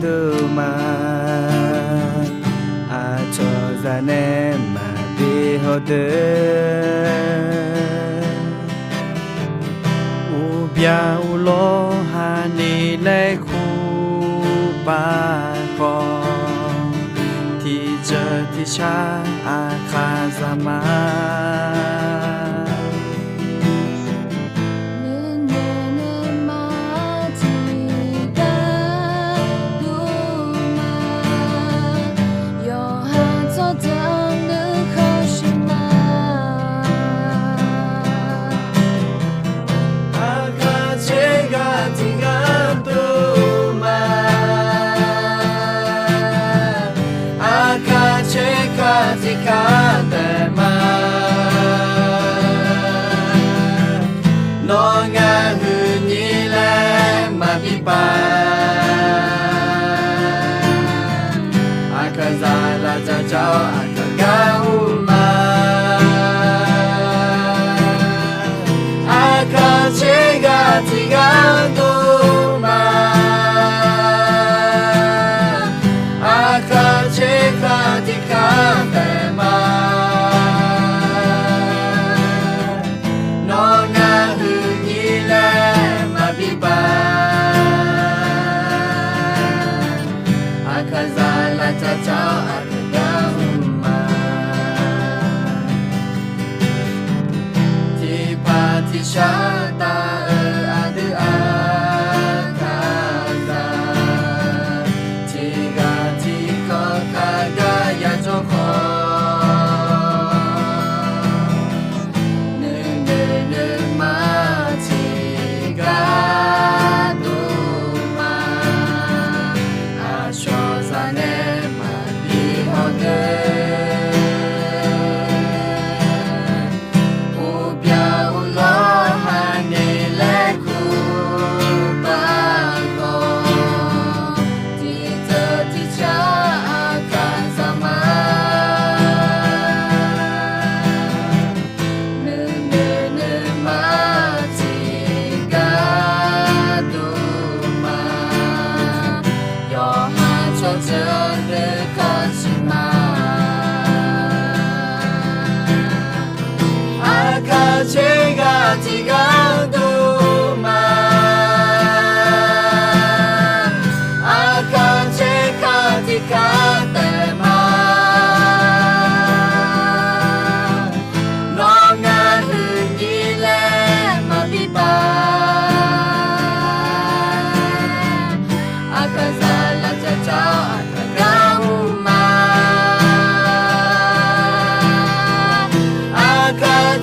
deuq ma, aqcawq zaq nae maqbi hawdeuq. Uqbyaq uqlawr haq ni laer kur pav khawf, tiqjeuq tiqshar aqkaq zaq ma. Nuinoeq nuima tiqgar Shaqdaq-euq aqdui aqkaqzaq, tiqghaq tiqkawv kaqgar yajawr khawf, nuinoeq nuima tiqgar dov ma. Aqcawq zaq nae maqbi hawdeuq, uqbyaq uqlawr haqngaeq laer kur baqgawq, tiqdeuq tiqcar aqkaqzaq ma. Nuinoeq nuima tiqgar dov ma. Yawqha tsawrjeuq nuikhanr siqma. Aqkaq tserghaq tiqgar dov ma. Aqkaq tserkaq tiqkar taef ma. Nawr ngar huiqnyir laer maqbi paq. Aqkaqzaq lavcavcav-awr aqkaq gar ur ma. Aqkaq